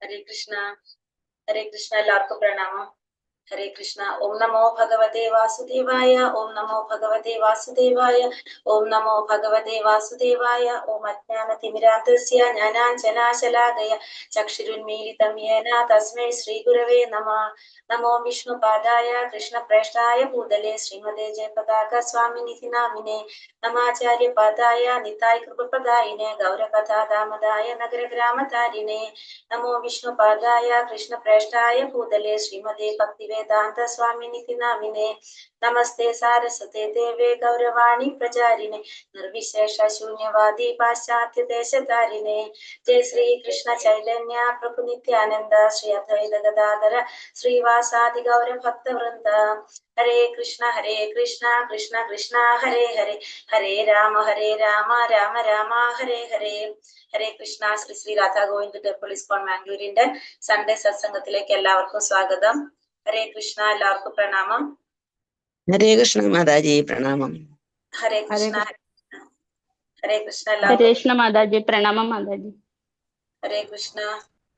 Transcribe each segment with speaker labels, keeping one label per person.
Speaker 1: ഹരേ കൃഷ്ണ, ഹരേ കൃഷ്ണ. എല്ലാവർക്കും പ്രണാമം. ഹരേ കൃഷ്ണ. ഓം നമോ ഭഗവതേ വാസുദേവായ, ഓം നമോ ഭഗവതേ വാസുദേവായ, ഓം നമോ ഭഗവതേ വാസുദേവായ. ഓം അജ്ഞാനതിമിരാന്തസ്യ ജ്ഞാനാഞ്ജനാശലാകയ ചക്ഷുരുന്മീലിതം യേന തസ്മൈ ശ്രീഗുരവേ നമ. നമോ വിഷ്ണുപാദായ കൃഷ്ണപ്രേഷ്ഠായ ഭൂതലേ ശ്രീമതേ ജയപതാക സ്വാമിനിധി നാമിനെ. നമാചാര്യപാദായ നിതായ കൃപപ്രദായിനെ ഗൗരകഥാദാമദായ നഗരഗ്രാമതാരിണേ. നമോ വിഷ്ണുപാദായ കൃഷ്ണപ്രേഷ്ഠായ ഭൂതലേ ശ്രീമതേ ഭക്തിവേദാന്ത സ്വാമിനിധി നാമിനെ. നമസ്തേ സാരസ്വതേ ദേവേ ഗൗരവാണി പ്രചാരിണേ നിർവിശേഷ ശൂന്യവാദി പാശ്ചാത്യ ദേശധാരിണേ. ജയ ശ്രീ കൃഷ്ണ ചൈതന്യ പ്രഭു നിത്യാനന്ദ ശ്രീ അദ്വൈത ഗദാധര ശ്രീവാസാദി ഗൗര ഭക്തവൃന്ദ. ഹരേ കൃഷ്ണ ഹരേ കൃഷ്ണ കൃഷ്ണ കൃഷ്ണ ഹരേ ഹരേ, ഹരേ രാമ ഹരേ രാമ രാമ രാമ ഹരേ ഹരേ. ഹരേ കൃഷ്ണ. ശ്രീ ശ്രീ രാധാ ഗോവിന്ദ് ടെമ്പിൾ ഇസ്കോൺ മാംഗ്ലൂരിന്റെ സൺഡേ സത്സംഗത്തിലേക്ക് എല്ലാവർക്കും സ്വാഗതം. ഹരേ കൃഷ്ണ. എല്ലാവർക്കും പ്രണാമം.
Speaker 2: ഹരേ കൃഷ്ണ മാതാജി, പ്രണാമം.
Speaker 1: ഹരേ
Speaker 3: ഹരേ
Speaker 1: കൃഷ്ണ. ഹരേ കൃഷ്ണ.
Speaker 4: ഹരേ
Speaker 1: എല്ലാവർക്കും
Speaker 4: കൃഷ്ണ മാതാജി, പ്രണാമം മാതാജി.
Speaker 1: ഹരേ കൃഷ്ണ.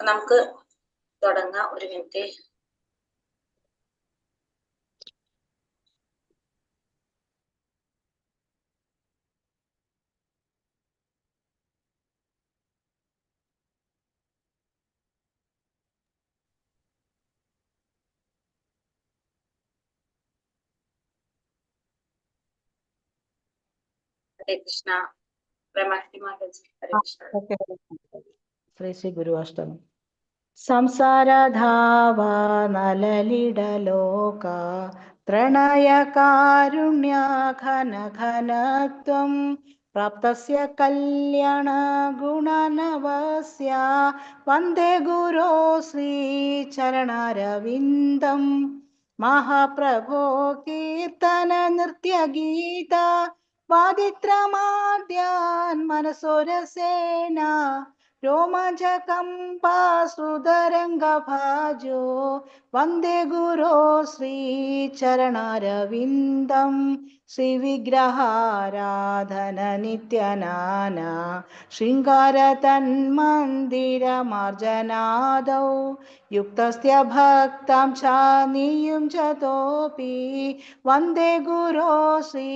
Speaker 1: നമുക്ക് തുടങ്ങാം. ഒരു മിനിറ്റ്. ഹരേ കൃഷ്ണ. പ്രമാക്തി മാതാജി, ഹരേ കൃഷ്ണ.
Speaker 3: ഓക്കെ. ശ്രീ ശ്രീ ഗുരുവാഷ്ടമി. സംസാരധാവാ നലലിടലോക പ്രണയ കാരുണ്യ ഘന ഘനത്വം പ്രാപ്തസ്യ കല്യാണ ഗുണനവസ്യ വന്ദേ ഗുരോ ശ്രീ ചരണാരവിന്ദം. മഹാപ്രഭോ കീർത്തന നൃത്യഗീത വാദിത്രമാദ്യാൻ മനസോരസേന രോമാഞ്ചകമ്പാശ്രുതരംഗഭാജോ വന്ദേ ഗുരോ ശ്രീ ചരണാരവിന്ദം. ശ്രീവിഗ്രഹാരാധന നിത്യനാന ശൃംഗാര തന്മന്ദിരമാർജനാദൗ യുക്തസ്യ ഭക്താം ചാനിയും ചതോപി വന്ദേ ഗുരോ ശ്രീ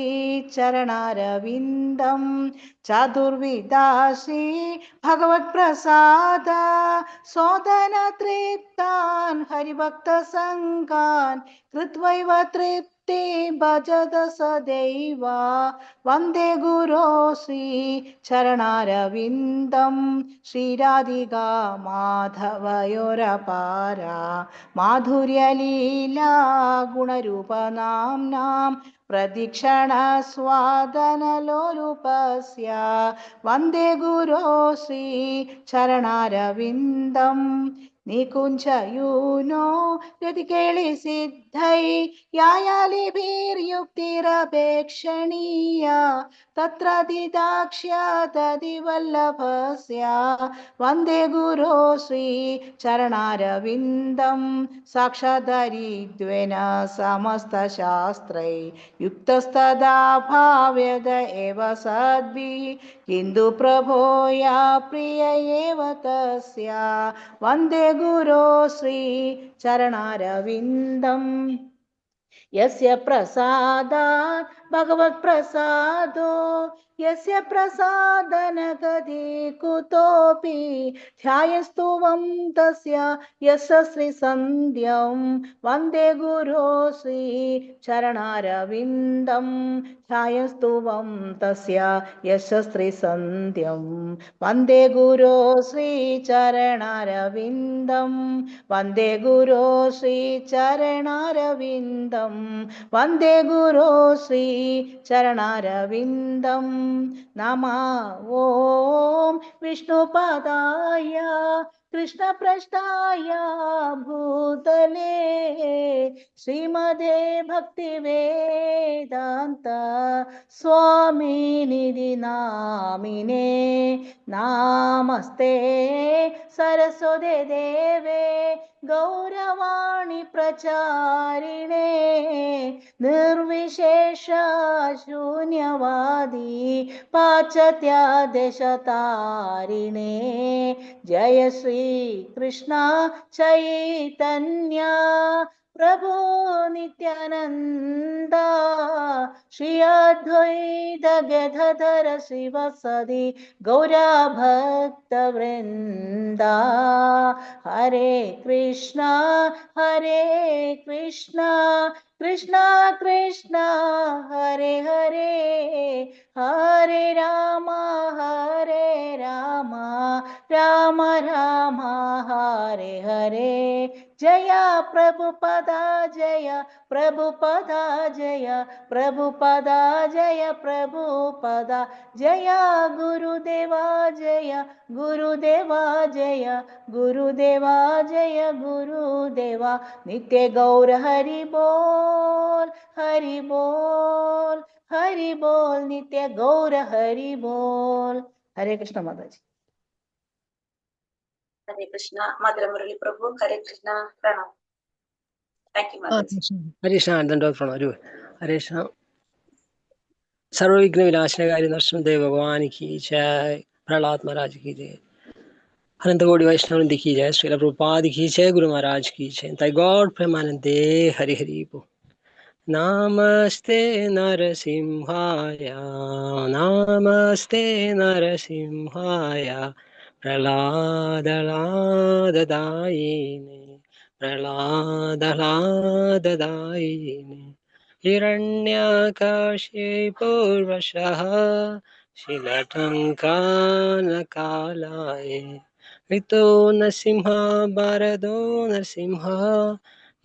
Speaker 3: ചരണാരവിന്ദം. ചതുർവിദാശ്രീ ഭഗവത് പ്രസാദ സോദന തൃപ്താൻ ഹരിഭക്ത സംഘാൻ കൃത്വൈവ തൃപ്തി ഭജത സദൈവ വന്ദേ ഗുരോ ശ്രീ ചരണാരവിന്ദം. ശ്രീരാധികാ മാധവയോരപാര മാധുര്യലീലാ ഗുണരൂപനാംനാം പ്രദക്ഷിണ സ്വാദനലോലുപസ്യ വന്ദേ ഗുരോ ശ്രീ ചരണാരവിന്ദം. നികുഞ്ചയൂനോ രതികേളി സിദ്ധൈ യായാലിഭിർയുക്തിരപേക്ഷണീയ തത്ര ദിദാക്ഷ്യ തദിവല്ലഭസ്യ വന്ദേ ഗുരോ ശ്രീ ചരണാരവിന്ദം. സാക്ഷാദരിദ്വേന സമസ്തശാസ്ത്രൈ യുക്തസ്തദാ ഭാവ്യത ഏവ സദ്ഭിः കിന്തു പ്രഭോ യാ പ്രിയ ഏവ തസ്യ വന്ദേ ഗുരോ ശ്രീ ചരണാരവിന്ദം. യസ്യ പ്രസാദാത് ഭഗവത് പ്രസാദോ യസ്യ പ്രസാദനഗതി കുതോപി ധ്യായസ്തുവം തസ്യ യശശ്രീ സന്ധ്യം വന്ദേ ഗുരോ ശ്രീ ചരണാരവിന്ദം. ധ്യായസ്തുവം തസ്യ യശശ്രീ സന്ധ്യം വന്ദേ ഗുരോ ശ്രീ ചരണാരവിന്ദം. വന്ദേ ഗുരോ ശ്രീ ചരണാരവിന്ദം. വന്ദേ ഗുരോ ശ്രീ ചരണാരവിന്ദം. നമ ഓം വിഷ്ണുപദായ കൃഷ്ണപ്രഷ്ടായ ഭൂതലേ ശ്രീമദേ ഭക്തിവേദാന്ത സ്വാമിനിധി നാമിനേ. നമസ്തേ സരസ്വതേ ദേവേ ഗൗരവാണി പ്രചാരിണേ നിർവിശേഷ ശൂന്യവാദി ಪಾಶ್ಚಾತ್ಯ ದೇಶ ತಾರಿಣೇ. ಜಯ ಶ್ರೀ ಕೃಷ್ಣ ಚೈತನ್ಯ ಪ್ರಭು ನಿತ್ಯಾನಂದ ಶ್ರೀ ಅದ್ವೈತ ಗದಾಧರ ಶ್ರೀವಾಸಾದಿ ಗೌರ ಭಕ್ತ ವೃಂದ. ಹರೇ ಕೃಷ್ಣ ಹರೇ ಕೃಷ್ಣ ಕೃಷ್ಣ ಕೃಷ್ಣ ಹರೇ ಹರೇ, ಹರೇ ರಾಮ ಹರೇ ರಾಮ ರಾಮ ರಾಮ ಹರೇ ಹರೇ. ಜಯ ಪ್ರಭುಪದ ಜಯ ಪ್ರಭುಪದ ಜಯ ಪ್ರಭುಪದ ಜಯ ಪ್ರಭುಪದ ಜಯ ಗುರುದೇವ ಜಯ ಗುರುದೇವ ಜಯ ಗುರುದೇವ ಜಯ ಗುರುದೇವ. ನಿತ್ಯ ಗೌರ ಹರಿ ಬೋಲ್ ಹರಿ ಬೋಲ್ ಹರಿ ಬೋಲ್, ನಿತ್ಯ ಗೌರ ಹರಿ ಬೋಲ್. ಹರೇ ಕೃಷ್ಣ ಮಾತಾಜಿ.
Speaker 1: ഹരേ കൃഷ്ണ മധുര മുരളി പ്രഭു. ഹരേ Krishna, pranam. Thank you Mataji.
Speaker 5: Hare Krishna, ദണ്ഡവത് pranam. Hari ഹരേ കൃഷ്ണ. सर्वविघ्न विनाशनकारी नरसिंह भगवान की जय, प्रहलाद महाराज की जय, अनंत कोटि वैष्णव की जय, श्रील प्रभुपाद की जय, गुरु महाराज की जय। ताई गौर प्रेमानंदे हरि हरि बोल। नमस्ते नरसिंहाय, नमस्ते नरसिंहाय, प्रह्लाददायिने, प्रह्लाददायिने, हिरण्यकशिपुर्वशः शिलटङ्कानकालाय, ऋतो नरसिंह वरदो नरसिंह,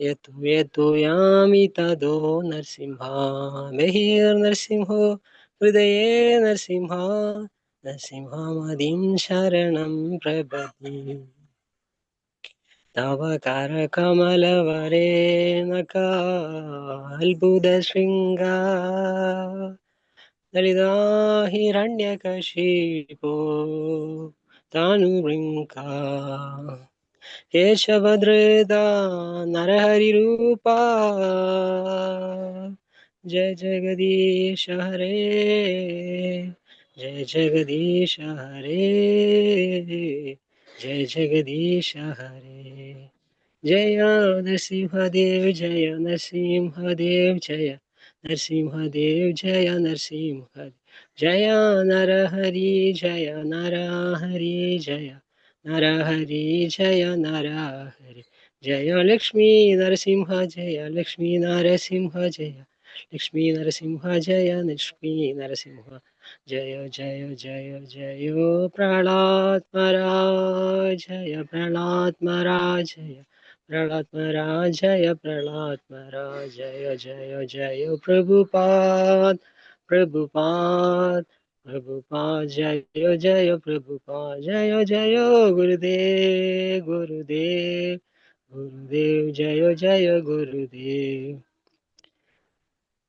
Speaker 5: यतो यतो यामि तदो नरसिंह, मेहिर्नरसिंहो हृदये नरसिंह, नरसिंहमदिं शरणं प्रपद्ये। तव करकमलवरे नकाल्बुदशृङ्गा, ललिता हिरण्यकशिपो तानुभृङ्गा, केशवधृता नरहरिरूपा, जय जगदीश हरे, जय जगदीश हरे, जय जगदीश हरे। जय नरसिंहदेव जय नरसिंहदेव जय नरसिंहदेव जय नरसिंह, जय नरहरि जय नरहरि जय नरहरि जय नरहरि, जय लक्ष्मी नरसिंह जय लक्ष्मी नरसिंह जय लक्ष्मी नरसिंह जय लक्ष्मी नरसिंह, जय जय जय जय प्रहलाद महाराज जय प्रहलाद महाराज जय प्रहलाद महाराज जय प्रहलाद महाराज जय जय जय प्रभुपाद प्रभुपाद प्रभुपाद जय जय प्रभुपाद जय जय गुरुदेव गुरुदेव गुरुदेव जय जय गुरुदेव।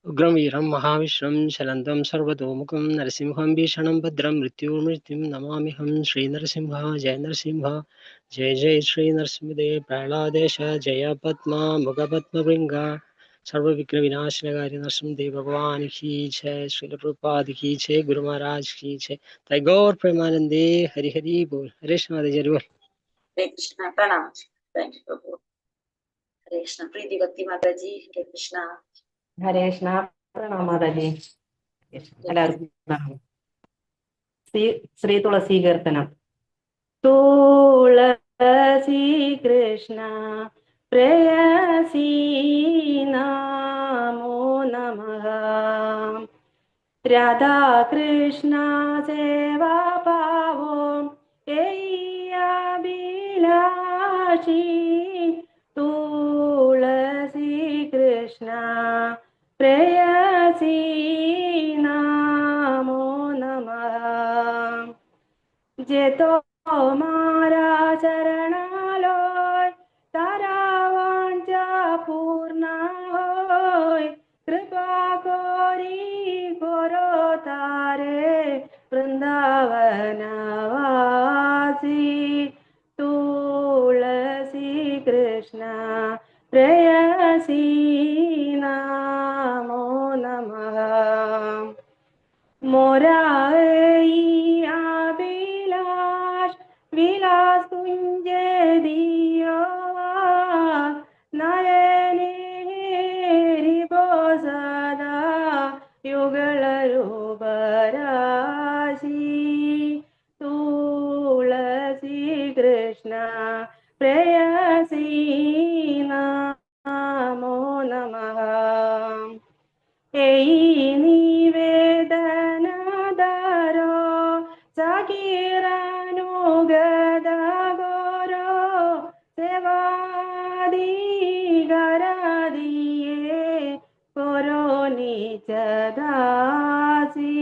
Speaker 5: उग्रं वीरं महाविष्णुं चलन्तं सर्वतोमुखं नरसिंहं भीषणं भद्रं मृत्युर्मृत्युं नमाम्यहं। श्री नरसिंह जय नरसिंह जय जय श्री नरसिंहदेव प्रह्लादेश जय पद्मा मुखपद्मभृङ्ग सर्वविघ्न विनाशनकारी नरसिंहदेव भगवान की जय, श्रील प्रभुपाद की जय, गुरु महाराज की जय। ताई गौर प्रेमानंदे हरि हरि बोल। हरे कृष्ण माता जी बोल।
Speaker 1: ഹരേ കൃഷ്ണ, പ്രണാം. Thank you പ്രഭു. ഹരേ കൃഷ്ണ പ്രീതി ഭക്തി മാതാജി. ഹരേ കൃഷ്ണ.
Speaker 6: ഹരേ കൃഷ്ണ, പ്രണാം മാതാജി. എല്ലാവർക്കും പ്രണാമം. ശ്രീ ശ്രീ തുളസി കീർത്തനം. തുളസി കൃഷ്ണ പ്രേയസി നമോ നമഃ, രാധാകൃഷ്ണ സേവാ പാവോ അഭിലാഷി, തുളസി കൃഷ്ണ പ്രേയസി നമോ നമഃ. যে তোমারা চরণালয় তারা বাঞ্ছা পূর্ণ হয়, কৃপা করি করো তারে বৃন্দাবনবাসী, তুলসী কৃষ্ণ প্রেয়সী নমো নমঃ। মোরা এই अभिलाष विलास कुंज दियो नयने हेरिबो सदा युगल रूपराशि तुलसी कृष्ण प्रेयसी नमो नमः। এই নিবেদন দারো সখীরানুগদ গরো সেবাদি গরদিয়ে করো নিজ দাসী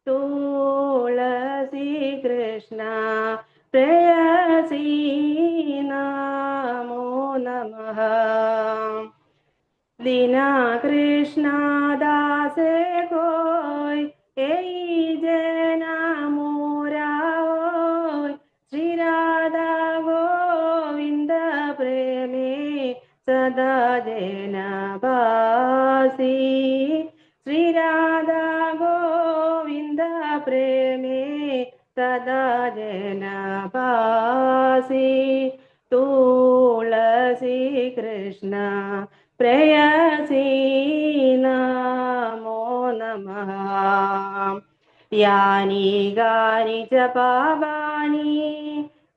Speaker 6: তুলসী কৃষ্ণ প্রেয়সী নমো নমঃ। দীনা কৃষ্ণ দাসে কই এই যে মোরা হই শ্রী রাধা গোবিন্দ প্রেমে সদা যেন বাসি শ্রী রাধা গোবিন্দ প্রেমে সদা যেন বাসি তুলসী কৃষ্ণ प्रेयसी नमो नमः। यानि गानि च पापानि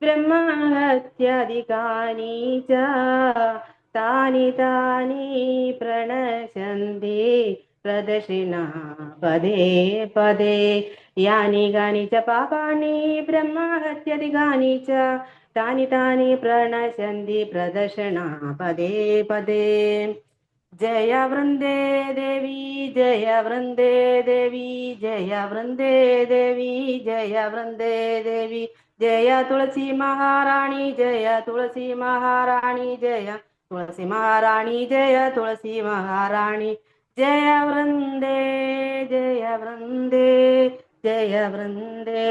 Speaker 6: ब्रह्महत्यादिकानि च तानि तानि प्रणश्यन्ति प्रदक्षिणा पदे पदे। यानि गानि च पापानि ब्रह्महत्यादिकानि च तानि तानि प्रणश्यन्ति प्रदक्षिणा पदे पदे। जय वृंदे देवी जय वृंदे देवी जय वृंदे देवी जय वृंदे देवी जय तुलसी महारानी जय तुलसी महारानी जय तुलसी महारानी जय तुलसी महारानी जय वृंदे जय वृंदे जय वृंदे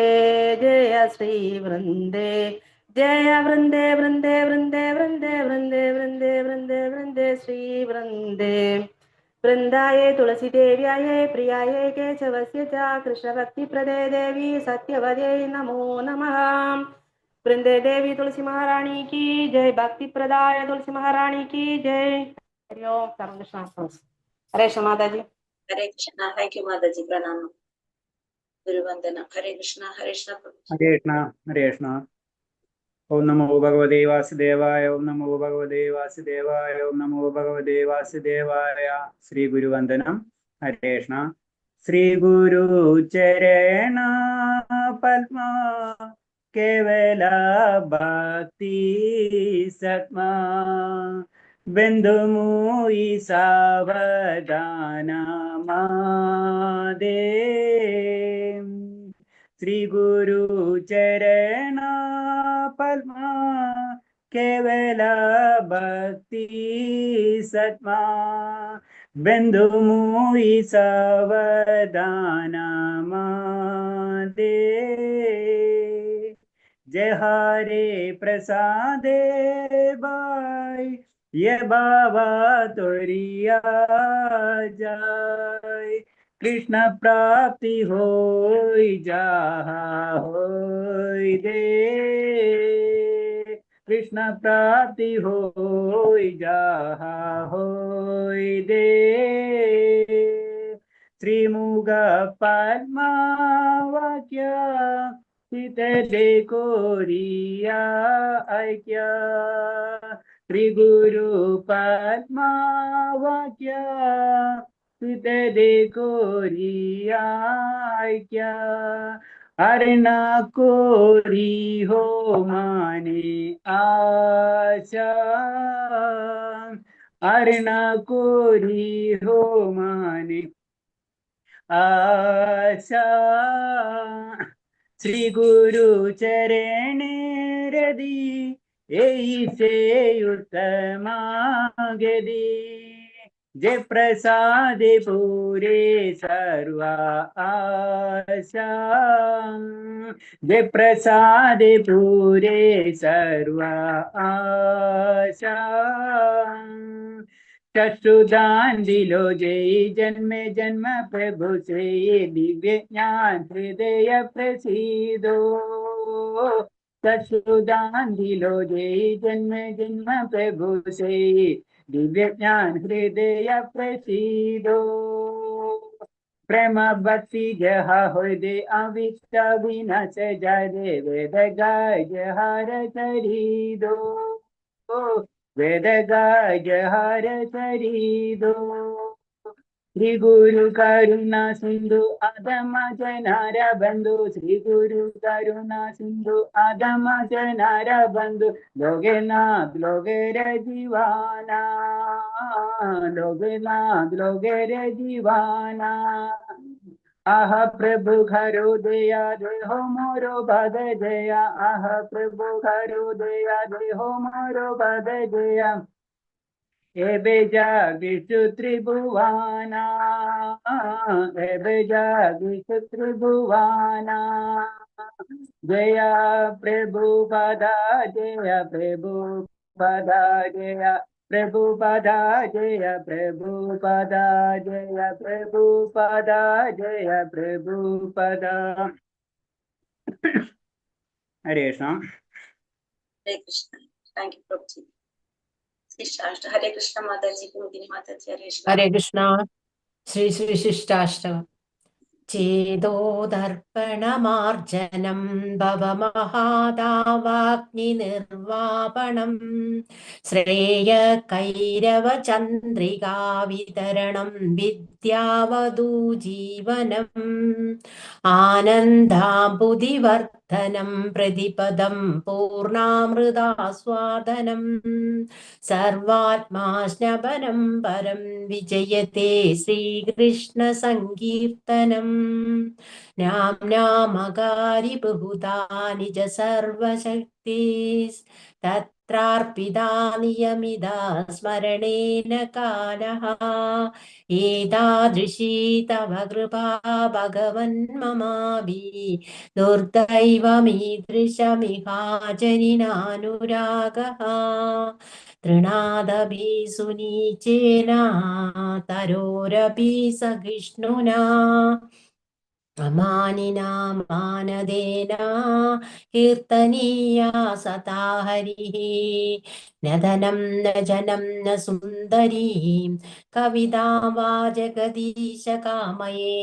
Speaker 6: जय श्री वृंदे जय वृंदे वृंदे वृंदे वृंदे वृंदे वृंदे वृंदे वृंदे श्री वृंदे। वृंदाये तुलसी देव्याये प्रियाये केशवस्य च कृष्ण भक्ति प्रदे देवी सत्यवदे नमो नमः। वृंदे देवी तुलसी महारानी की जय, भक्ति प्रदाय तुलसी महारानी की जय। हरि ओम सर्व कृष्ण। हरे कृष्ण माता जी।
Speaker 1: ഹരേ കൃഷ്ണ. Thank you Mataji. പ്രണാമം, ഗുരുവന്ദനം. ഹരേ കൃഷ്ണ, ഹരേ കൃഷ്ണ പ്രഭു.
Speaker 7: ഹരേ കൃഷ്ണ, ഹരേ കൃഷ്ണ. ഓം നമോ ഭഗവതേ വാസുദേവായ, ഓം നമോ ഭഗവതേ വാസുദേവായ, ഓം നമോ ഭഗവതേ വാസുദേവായ. ശ്രീ ഗുരുവന്ദനം. ഹരേ കൃഷ്ണ. ശ്രീ ഗുരു ചരണ പത്മ കേവല ഭക്തി സത്മ ബന്ധുമൂയി സാവധാന മാദേ. ശ്രീ ഗുരു ചരണ പത്മ കേവല ഭക്തി സത്മ ബന്ധുമൂയി സാവധാന മാദേ. जय हरे प्रसादे भाई ये बाबा तोरिया जाय कृष्ण प्राप्ति होई जाहा होई दे कृष्ण प्राप्ति होई जाहा होई दे. श्रीमुग पद्मावाक्य सीतले कोरिया ऐक्य श्री गुरु पद्मावाक्य सीतले कोरिया ऐक्य अरुणा कोरी हो माने आशा अरुणा कोरी हो माने आशा. श्री गुरु चरण रदी ऐसे उत्तमा गदी जय प्रसाद पूरे सर्व आशा जय प्रसाद पूरे सर्व आशा. चक्षुदान दिलो जय जन्मे जन्म प्रभु से दिव्य ज्ञान हृदय प्रसीदो। चक्षुदान दिलो जय जन्म जन्म प्रभु से दिव्य ज्ञान हृदय प्रसीदो। प्रेम भक्ति जह हृदय अविष्ट विनाश जय वेद गाय हर चरीदो। वेद गाय हर चरीदो। श्री गुरु करुणा सिंधु अदम जनार बंधु। श्री गुरु करुणा सिंधु अदम जनार बंधु। लोगनाथ लोगेर दीवाना, लोगनाथ लोगेर दीवाना। आह प्रभु घरो दया देहो मोरो पद जया। आह प्रभु घरो दया देहो मोरो पद जया। एबे जागिषु त्रिभुवाना, एबे जागिषु त्रिभुवाना। जया प्रभु पदा जय प्रभु पदा जय प्रभु पदा जय प्रभु पदा जय प्रभु पदा जय प्रभु पदा। हरे Krishna.
Speaker 1: Hare Krishna. Thank you Prabhuji. Shri Hare Krishna Mataji, Kumudini Mataji, Hare Krishna.
Speaker 8: Hare Krishna. Shri Shri Shishtashtakam. ചേതോദർപ്പണമാർജനം ഭവമഹാദാവാഗ്നിനിർവാപണം Shreya കൈരവചന്ദ്രികാവിതരണം വിദ്യാവധൂജീവനം ആനന്ദാംബുധിവർദ്ധനം പ്രതിപദം പൂർണാമൃതാസ്വാദനം സർവാത്മാജ്ഞപനം പരം വിജയത്തെ ശ്രീകൃഷ്ണ സങ്കീർത്തനം. നാംനാമകാരി ബഹുധാ നിജ സർവശക്തി തത്രാർപ്പിതാ നിയമിതാ സ്മരണേന കാലഃ ഏതാദൃശീ തവ കൃപാ ഭഗവൻ മമാഭി ദുർദൈവമീദൃശമിഹാജനിനാനുരാഗഃ തൃണാദപി സുനീചേന തരോരപി സഹിഷ്ണുനാ അമാനിനാ മാനദേന കീർത്തനീയാ സദാ ഹരിഃ. ന ധനം ന ജനം ന സുന്ദരീം കവിതാം വാ ജഗദീശ കാമയേ.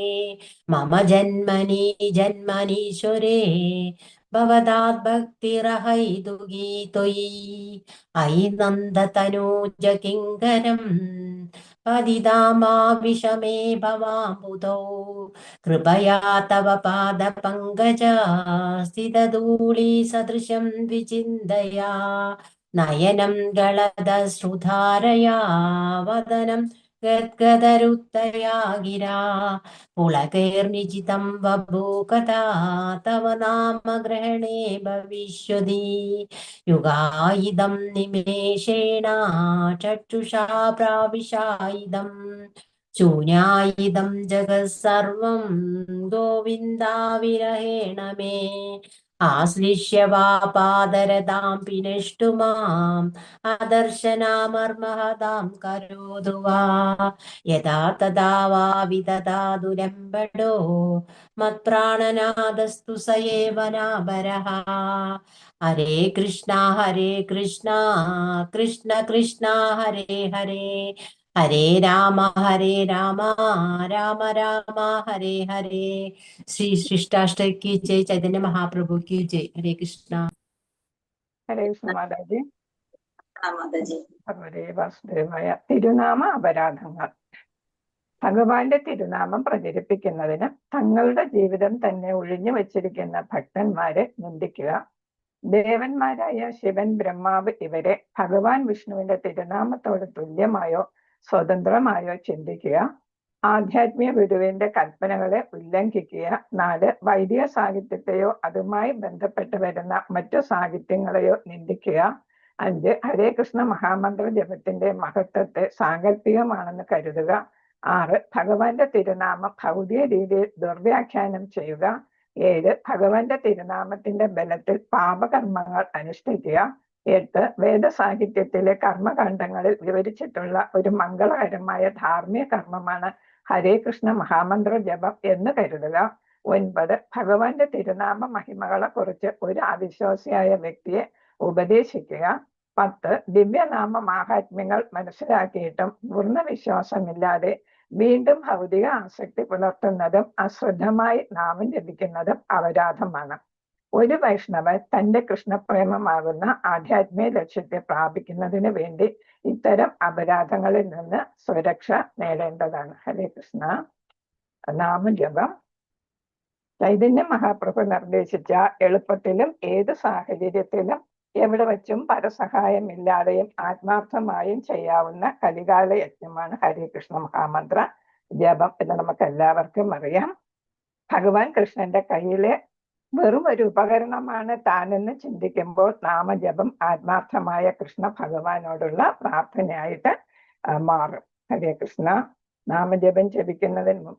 Speaker 8: മമ ജന്മനി ജന്മനീശ്വരേ ഭവതാത് ഭക്തിരഹൈതുകീ ത്വയി. അയി നന്ദതനൂജ കിങ്കരം പതിതാമാ വിഷമേ ഭവാംബുധൗ കൃപയാ തവ പാദപങ്കജ സ്ഥിതധൂളി സദൃശം വിചിന്തയാ. നയനം ഗളദശ്രുധാരയാ വദനം ഗദ്ഗദരുത്തയാ ഗിരാ. പുളകൈർനിജിതം വഭൂകഥാ തവ നാമഗ്രഹണേ ഭവിഷ്യതി. യുഗായിദം നിമേഷേണ ചക്ഷുഷാ പ്രാവിശായിദം ശൂന്യായിദം ജഗത്സർവം ഗോവിന്ദാവിരഹേണ മേ. ആശ്ലിഷ്യ വാ പാദരതാം പിനഷ്ടു മാം അദർശനാമർമഹതാം കരോതു വാ. യഥാ തഥാ വാ വിദധാതുരംബടോ മത്പ്രാണനാദസ്തു സ ഏവ നാപരഃ. ഹരേ കൃഷ്ണ ഹരേ കൃഷ്ണ കൃഷ്ണ കൃഷ്ണ ഹരേ ഹരേ ഹരേ രാമ ഹരേ രാമ രാമ രാമ ഹരേ ഹരേ. ശ്രീ ശിഷ്ടാഷ്ടക കി ജയ്. ചൈതന്യ മഹാപ്രഭു കി ജയ്. ഹരേ കൃഷ്ണ.
Speaker 9: ഹരേ കൃഷ്ണ മാതാജി.
Speaker 1: മാതാജി.
Speaker 9: ഭഗവതേ വാസുദേവായ. തിരുനാമ അപരാധങ്ങൾ. ഭഗവാന്റെ തിരുനാമം പ്രചരിപ്പിക്കുന്നതിന് തങ്ങളുടെ ജീവിതം തന്നെ ഒഴിഞ്ഞു വച്ചിരിക്കുന്ന ഭക്തന്മാരെ നിന്ദിക്കുക. ദേവന്മാരായ ശിവൻ, ബ്രഹ്മാവ് ഇവരെ ഭഗവാൻ വിഷ്ണുവിന്റെ തിരുനാമത്തോട് തുല്യമായോ സ്വതന്ത്രമായോ ചിന്തിക്കുക. ആധ്യാത്മിക ഗുരുവിന്റെ കൽപ്പനകളെ ഉല്ലംഘിക്കുക. 4, വൈദിക സാഹിത്യത്തെയോ അതുമായി ബന്ധപ്പെട്ട് വരുന്ന മറ്റു സാഹിത്യങ്ങളെയോ നിന്ദിക്കുക. 5, ഹരേ കൃഷ്ണ മഹാമന്ത്ര ജപത്തിന്റെ മഹത്വത്തെ സാങ്കല്പികമാണെന്ന് കരുതുക. 6, ഭഗവാന്റെ തിരുനാമം ഭൗതിക രീതിയിൽ ദുർവ്യാഖ്യാനം ചെയ്യുക. 7, ഭഗവാന്റെ തിരുനാമത്തിന്റെ ബലത്തിൽ പാപകർമ്മങ്ങൾ അനുഷ്ഠിക്കുക. 8, വേദസാഹിത്യത്തിലെ കർമ്മകാണ്ഡങ്ങളിൽ വിവരിച്ചിട്ടുള്ള ഒരു മംഗളകരമായ ധാർമ്മിക കർമ്മമാണ് ഹരേ കൃഷ്ണ മഹാമന്ത്ര ജപം എന്ന് കരുതുക. 9, ഭഗവാന്റെ തിരുനാമ മഹിമകളെ കുറിച്ച് ഒരു അവിശ്വാസിയായ വ്യക്തിയെ ഉപദേശിക്കുക. 10, ദിവ്യനാമ മാഹാത്മ്യങ്ങൾ മനസ്സിലാക്കിയിട്ടും പൂർണ്ണ വിശ്വാസമില്ലാതെ വീണ്ടും ഭൗതിക ആസക്തി പുലർത്തുന്നതും അശ്രദ്ധമായി നാമം ജപിക്കുന്നതും അപരാധമാണ്. ഒരു വൈഷ്ണവൻ തന്റെ കൃഷ്ണപ്രേമമാകുന്ന ആധ്യാത്മിക ലക്ഷ്യത്തെ പ്രാപിക്കുന്നതിന് വേണ്ടി ഇത്തരം അപരാധങ്ങളിൽ നിന്ന് സുരക്ഷ നേടേണ്ടതാണ്. ഹരേ കൃഷ്ണ. നാമജപം ചൈതന്യ മഹാപ്രഭു നിർദ്ദേശിച്ച എളുപ്പത്തിലും ഏത് സാഹചര്യത്തിലും എവിടെ വച്ചും പരസഹായമില്ലാതെയും ആത്മാർത്ഥമായും ചെയ്യാവുന്ന കലികാല യജ്ഞമാണ് ഹരേ കൃഷ്ണ മഹാമന്ത്ര ജപം എന്ന് നമുക്ക് എല്ലാവർക്കും അറിയാം. ഭഗവാൻ കൃഷ്ണന്റെ കയ്യിലെ വെറും ഒരു ഉപകരണമാണ് താനെന്ന് ചിന്തിക്കുമ്പോൾ നാമജപം ആത്മാർത്ഥമായ കൃഷ്ണ ഭഗവാനോടുള്ള പ്രാർത്ഥനയായിട്ട് മാറും. ഹരേ കൃഷ്ണ. നാമജപം ജപിക്കുന്നതിന്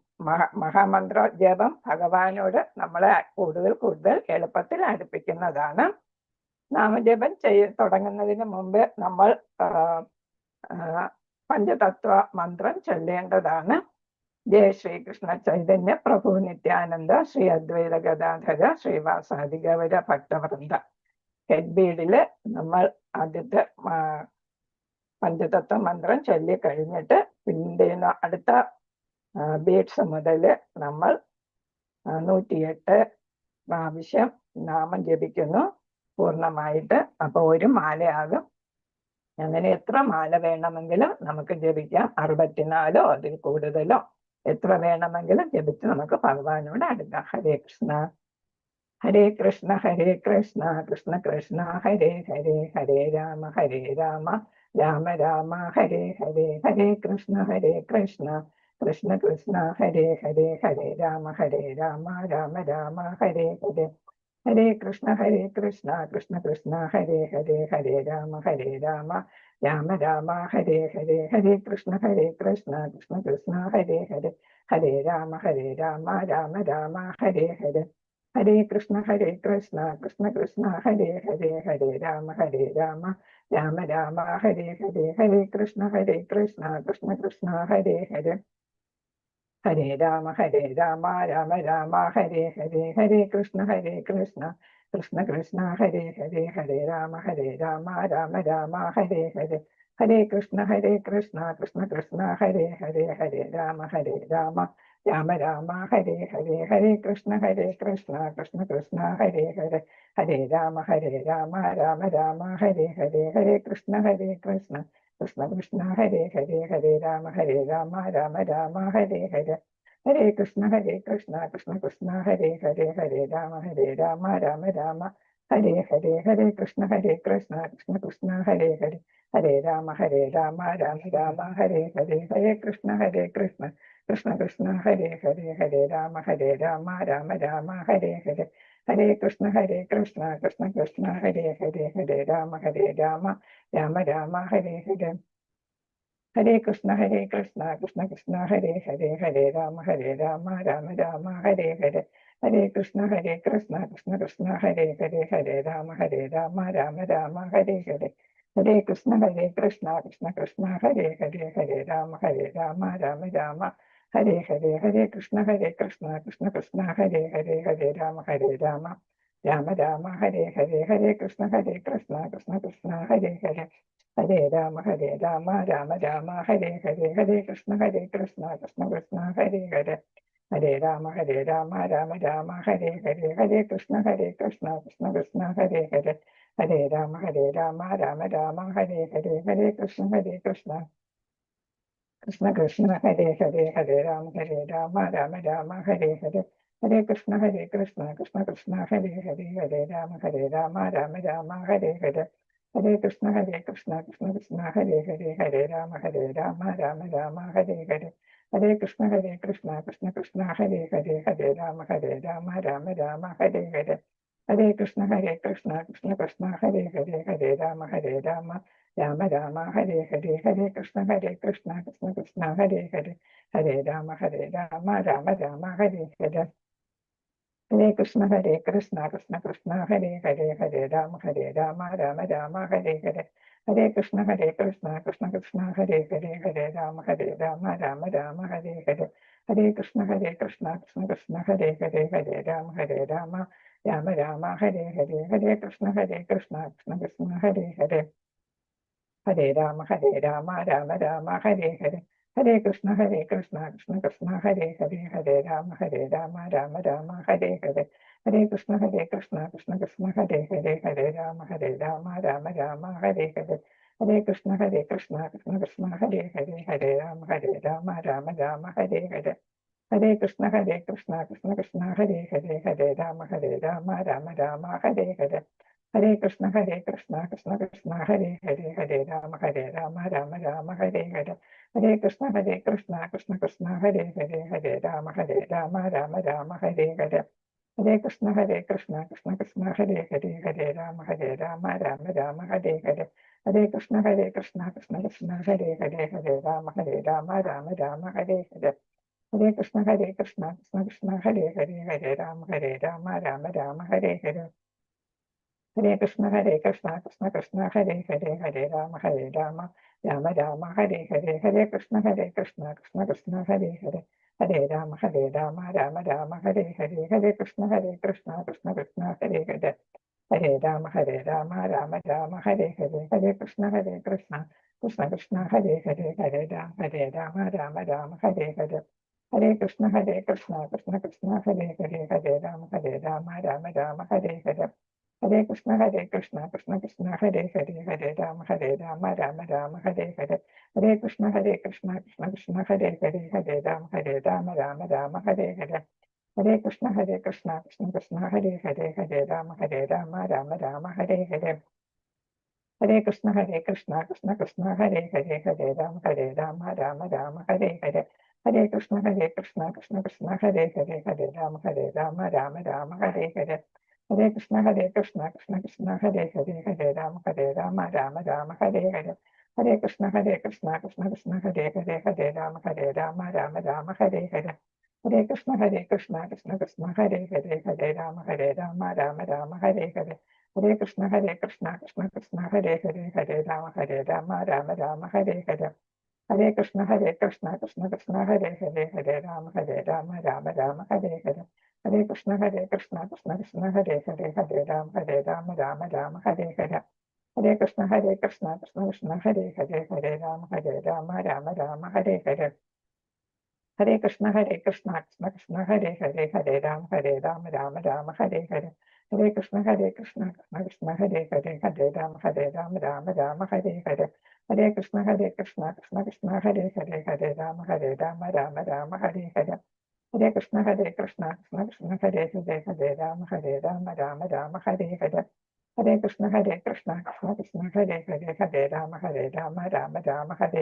Speaker 9: മഹാമന്ത്ര ജപം ഭഗവാനോട് നമ്മളെ കൂടുതൽ കൂടുതൽ എളുപ്പത്തിൽ അടുപ്പിക്കുന്നതാണ്. നാമജപം തുടങ്ങുന്നതിന് മുമ്പ് നമ്മൾ പഞ്ചതത്വ മന്ത്രം ചൊല്ലേണ്ടതാണ്. ജയ ശ്രീകൃഷ്ണ ചൈതന്യ പ്രഭു നിത്യാനന്ദ ശ്രീ അദ്വൈത ഗദാധര ശ്രീവാസാദി ഗൗര ഭക്തവൃന്ദ. ഹെഡ് ബീഡില് നമ്മൾ ആദ്യത്തെ പഞ്ചതത്വ മന്ത്രം ചൊല്ലി കഴിഞ്ഞിട്ട് പിന്നെ അടുത്ത ബീഡ്സ് മുതൽ നമ്മൾ 108 പ്രാവശ്യം നാമം ജപിക്കുന്നു പൂർണ്ണമായിട്ട്. അപ്പൊ ഒരു മാലയാകും. അങ്ങനെ എത്ര മാല വേണമെങ്കിലും നമുക്ക് ജപിക്കാം. 64 അതിൽ കൂടുതലോ എത്ര വേണമെങ്കിലും ജപിച്ച് നമുക്ക് ഭഗവാനോട് അടുക്കാം. ഹരേ കൃഷ്ണ ഹരേ കൃഷ്ണ ഹരേ കൃഷ്ണ കൃഷ്ണ കൃഷ്ണ ഹരേ ഹരേ ഹരേ രാമ ഹരേ രാമ രാമ രാമ ഹരേ ഹരേ ഹരേ കൃഷ്ണ ഹരേ കൃഷ്ണ കൃഷ്ണ കൃഷ്ണ ഹരേ ഹരേ ഹരേ രാമ ഹരേ രാമ രാമ രാമ ഹരേ ഹരേ ഹരേ കൃഷ്ണ ഹരേ കൃഷ്ണ കൃഷ്ണ കൃഷ്ണ ഹരേ ഹരേ ഹരേ രാമ ഹരേ രാമ രാമ രാമ ഹരേ ഹരേ ഹരേ കൃഷ്ണ ഹരേ കൃഷ്ണ കൃഷ്ണ കൃഷ്ണ ഹരേ ഹരേ ഹരേ രാമ ഹരേ രാമ രാമ രാമ ഹരേ ഹരേ ഹരേ കൃഷ്ണ ഹരേ കൃഷ്ണ കൃഷ്ണ കൃഷ്ണ ഹരേ ഹരേ ഹരേ രാമ ഹരേ രാമ രാമ രാമ ഹരേ ഹരേ ഹരേ കൃഷ്ണ ഹരേ കൃഷ്ണ കൃഷ്ണ കൃഷ്ണ ഹരേ ഹരേ ഹരേ രാമ ഹരേ രാമ രാമ രാമ ഹരേ ഹരേ ഹരേ കൃഷ്ണ ഹരേ കൃഷ്ണ കൃഷ്ണ കൃഷ്ണ ഹരേ ഹരേ ഹരേ രാമ ഹരേ രാമ രാമ രാമ ഹരേ ഹരേ ഹരേ കൃഷ്ണ ഹരേ കൃഷ്ണ കൃഷ്ണ കൃഷ്ണ ഹരേ ഹരേ ഹരേ രാമ ഹരേ രാമ രാമ രാമ ഹരേ ഹരേ ഹരേ കൃഷ്ണ ഹരേ കൃഷ്ണ കൃഷ്ണ കൃഷ്ണ ഹരേ ഹരേ ഹരേ രാമ ഹരേ രാമ രാമ രാമ ഹരേ ഹരേ ഹരേ കൃഷ്ണ ഹരേ കൃഷ്ണ കൃഷ്ണ കൃഷ്ണ ഹരേ ഹരേ ഹരേ രാമ ഹരേ രാമ രാമ രാമ ഹരേ ഹരേ ഹരേ കൃഷ്ണ ഹരേ കൃഷ്ണ കൃഷ്ണ കൃഷ്ണ ഹരേ ഹരേ ഹരേ രാമ ഹരേ രാമ രാമ രാമ ഹരേ ഹരേ ഹരേ കൃഷ്ണ ഹരേ കൃഷ്ണ കൃഷ്ണ കൃഷ്ണ ഹരേ ഹരേ ഹരേ രാമ ഹരേ രാമ രാമ രാമ ഹരേ ഹരേ ഹരേ കൃഷ്ണ ഹരേ കൃഷ്ണ കൃഷ്ണ കൃഷ്ണ ഹരേ ഹരേ ഹരേ രാമ ഹരേ രാമ രാമ രാമ ഹരേ ഹരേ ഹരേ കൃഷ്ണ ഹരേ കൃഷ്ണ കൃഷ്ണ കൃഷ്ണ ഹരേ ഹരേ ഹരേ രാമ ഹരേ രാമ രാമ രാമ ഹരേ ഹരേ ഹരേ കൃഷ്ണ ഹരേ കൃഷ്ണ കൃഷ്ണ കൃഷ്ണ ഹരേ ഹരേ ഹരേ രാമ ഹരേ രാമ രാമ രാമ ഹരേ ഹരേ ഹരേ കൃഷ്ണ ഹരേ കൃഷ്ണ കൃഷ്ണ കൃഷ്ണ ഹരേ ഹരേ ഹരേ രാമ ഹരേ രാമ രാമ രാമ ഹരേ ഹരേ ഹരേ കൃഷ്ണ ഹരേ കൃഷ്ണ കൃഷ്ണ കൃഷ്ണ ഹരേ ഹരേ ഹരേ രാമ ഹരേ രാമ രാമ രാമ ഹരേ ഹരേ ഹരേ കൃഷ്ണ ഹരേ കൃഷ്ണ കൃഷ്ണ കൃഷ്ണ ഹരേ ഹരേ ഹരേ രാമ ഹരേ രാമ രാമ രാമ ഹരേ ഹരേ ഹരേ കൃഷ്ണ ഹരേ കൃഷ്ണ കൃഷ്ണ കൃഷ്ണ ഹരേ ഹരേ ഹരേ രാമ ഹരേ രാമ രാമ രാമ ഹരേ ഹരേ ഹരേ കൃഷ്ണ ഹരേ കൃഷ്ണ കൃഷ്ണ കൃഷ്ണ ഹരേ ഹരേ ഹരേ രാമ ഹരേ രാമ രാമ രാമ ഹരേ ഹരേ ഹരേ കൃഷ്ണ ഹരേ കൃഷ്ണ കൃഷ്ണ കൃഷ്ണ ഹരേ ഹരേ ഹരേ രാമ ഹരേ രാമ രാമ രാമ ഹരേ ഹരേ ഹരേ കൃഷ്ണ ഹരേ കൃഷ്ണ കൃഷ്ണ കൃഷ്ണ ഹരേ ഹരേ ഹരേ രാമ ഹരേ രാമ രാമ രാമ ഹരേ ഹരേ ഹരേ കൃഷ്ണ ഹരേ കൃഷ്ണ കൃഷ്ണ കൃഷ്ണ ഹരേ ഹരേ ഹരേ രാമ ഹരേ രാമ രാമ രാമ ഹരേ ഹരേ ഹരേ കൃഷ്ണ ഹരേ കൃഷ്ണ കൃഷ്ണ കൃഷ്ണ ഹരേ ഹരേ ഹരേ രാമ ഹരേ രാമ രാമ രാമ ഹരേ ഹരേ ഹരേ കൃഷ്ണ ഹരേ കൃഷ്ണ കൃഷ്ണ കൃഷ്ണ ഹരേ ഹരേ ഹരേ രാമ ഹരേ രാമ രാമ രാമ ഹരേ ഹരേ ഹരേ കൃഷ്ണ ഹരേ കൃഷ്ണ കൃഷ്ണ കൃഷ്ണ ഹരേ ഹരേ ഹരേ രാമ ഹരേ രാമ രാമ രാമ ഹരേ ഹരേ ഹരേ കൃഷ്ണ ഹരേ കൃഷ്ണ കൃഷ്ണ കൃഷ്ണ ഹരേ ഹരേ ഹരേ രാമ ഹരേ രാമ രാമ രാമ ഹരേ ഹരേ Hare Krishna Hare Krishna Krishna Krishna Hare Hare Hare Rama Hare Rama Rama Rama Hare Hare. Hare Krishna Hare Krishna Krishna Krishna Hare Hare Hare Rama Hare Rama Rama Rama Hare Hare. Hare Krishna Hare Krishna Krishna Krishna Hare Hare Hare Rama Hare Rama Rama Rama Hare Hare. Hare Krishna Hare Krishna Krishna Krishna Hare Hare Hare Rama Hare Rama Rama Rama Hare Hare. Hare Krishna Hare Krishna Krishna Krishna Hare Hare Hare Rama Hare Rama Rama Rama Hare Hare. Hare Krishna Hare Krishna Krishna Krishna Hare Hare Hare Rama Hare Rama Rama Rama Hare Hare. Hare Krishna Hare Krishna Krishna Krishna Hare Hare Hare Rama Hare Rama Rama Rama Hare Hare. Hare Krishna Hare Krishna Krishna Krishna Hare Hare Hare Rama Hare Rama Rama Rama Hare Hare. Hare Krishna Hare Krishna Krishna Krishna Hare Hare Hare Rama Hare Rama Rama Rama Hare Hare. Hare Krishna Hare Krishna Krishna Krishna Hare Hare Hare Rama Hare Rama Rama Rama Hare Hare. Hare Krishna Hare Krishna Krishna Krishna Hare Hare Hare Rama Hare Rama Rama Rama Hare Hare. Hare Krishna Hare Krishna Krishna Krishna Hare Hare Hare Rama Hare Rama Rama Rama Hare Hare. Hare Krishna Hare Krishna Krishna Krishna Hare Hare Hare Rama Hare Rama Rama Rama Hare Hare. Hare Krishna Hare Krishna Krishna Krishna Hare Hare Hare Rama Hare Rama Rama Rama Hare Hare. Hare Krishna Hare Krishna Krishna Krishna Hare Hare Hare Rama Hare Rama Rama Rama Hare Hare. Hare Krishna Hare Krishna Krishna Krishna Hare Hare Hare Rama Hare Rama Rama Rama Hare Hare. Hare Krishna Hare Krishna Krishna Krishna Hare Hare Hare Rama Hare Rama Rama Rama Hare Hare. Hare Krishna Hare Krishna Krishna Krishna Hare Hare Hare Rama Hare Rama Rama Rama Hare Hare. Hare Krishna Hare Krishna Krishna Krishna Hare Hare Hare Rama Hare Rama Rama Rama Hare Hare. Hare Krishna Hare Krishna Krishna Krishna Hare Hare Hare Rama Hare Rama Rama Rama Hare Hare. Hare Krishna Hare Krishna Krishna Krishna Hare Hare Hare Rama Hare Rama Rama Rama Hare Hare. Hare Krishna Hare Krishna Krishna Krishna Hare Hare Hare Rama Hare Rama Rama Rama Hare Hare. Hare Krishna Hare Krishna Krishna Krishna Hare Hare Hare Rama Hare Rama Rama Rama Hare Hare. Hare Krishna Hare Krishna Krishna Krishna Hare Hare Hare Rama Hare Rama Rama Rama Hare Hare. Hare Krishna Hare Krishna Krishna Krishna Hare Hare Hare Rama Hare Rama Rama Rama Hare Hare. Hare Krishna Hare Krishna Krishna Krishna Hare Hare Hare Rama Hare Rama Rama Rama Hare Hare. Hare Krishna Hare Krishna Krishna Krishna Hare Hare Hare Rama Hare Rama Rama Rama Hare Hare. Hare Krishna Hare Krishna Krishna Krishna Hare Hare Hare Rama Hare Rama Rama Rama Hare Hare. Hare Krishna Hare Krishna Krishna Krishna Hare Hare Hare Rama Hare Rama Rama Rama Hare Hare. Hare Krishna Hare Krishna Krishna Krishna Hare Hare Hare Rama Hare Rama Rama Rama Hare Hare. Hare Krishna Hare Krishna Krishna Krishna Hare Hare Hare Rama Hare Rama Rama Rama Hare Hare. Hare Krishna Hare Krishna Krishna Krishna Hare Hare Hare Rama Hare Rama Rama Rama Hare Hare. Hare Krishna Hare Krishna Krishna Krishna Hare Hare Hare Rama Hare Rama Rama Rama Hare Hare. Hare Krishna Hare Krishna Krishna Krishna Hare Hare Hare Rama Hare Rama Rama Rama Hare Hare. Hare Krishna Hare Krishna Krishna Krishna Hare Hare Hare Rama Hare Rama Rama Rama Hare Hare. Hare Krishna Hare Krishna Krishna Krishna Hare Hare Hare Rama Hare Rama Rama Rama Hare Hare. Hare Krishna Hare Krishna Krishna Krishna Hare Hare Hare Rama Hare Rama Rama Rama Hare Hare.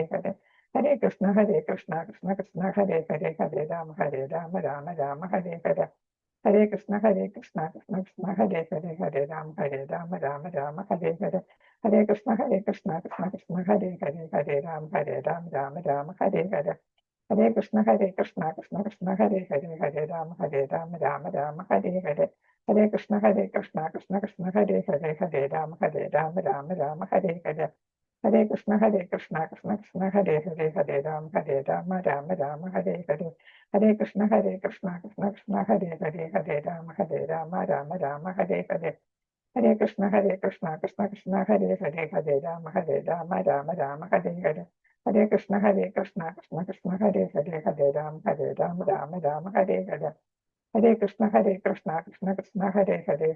Speaker 9: Hare Krishna Hare Krishna Krishna Krishna Hare Hare Hare Rama Hare Rama Rama Rama Hare Hare. Hare Krishna Hare Krishna Krishna Krishna Hare Hare Hare Rama Hare Rama Rama Rama Hare Hare. Hare Krishna Hare Krishna Krishna Krishna Hare Hare Hare Rama Hare Rama Rama Rama Hare Hare. Hare Krishna Hare Krishna Krishna Krishna Hare Hare Hare Rama Hare Rama Rama Rama Hare Hare. Hare Krishna Hare Krishna Krishna Krishna Hare Hare Hare Rama Hare Rama Rama Rama Hare Hare. Hare Krishna Hare Krishna Krishna Krishna Hare Hare Hare Rama Hare Rama Rama Rama Hare Hare. Hare Krishna Hare Krishna Krishna Krishna Hare Hare Hare Rama Hare Rama Rama Rama Hare Hare. Hare Krishna Hare Krishna Krishna Krishna Hare Hare Hare Rama Hare Rama Rama Rama Hare Hare. Hare Krishna Hare Krishna Krishna Krishna Hare Hare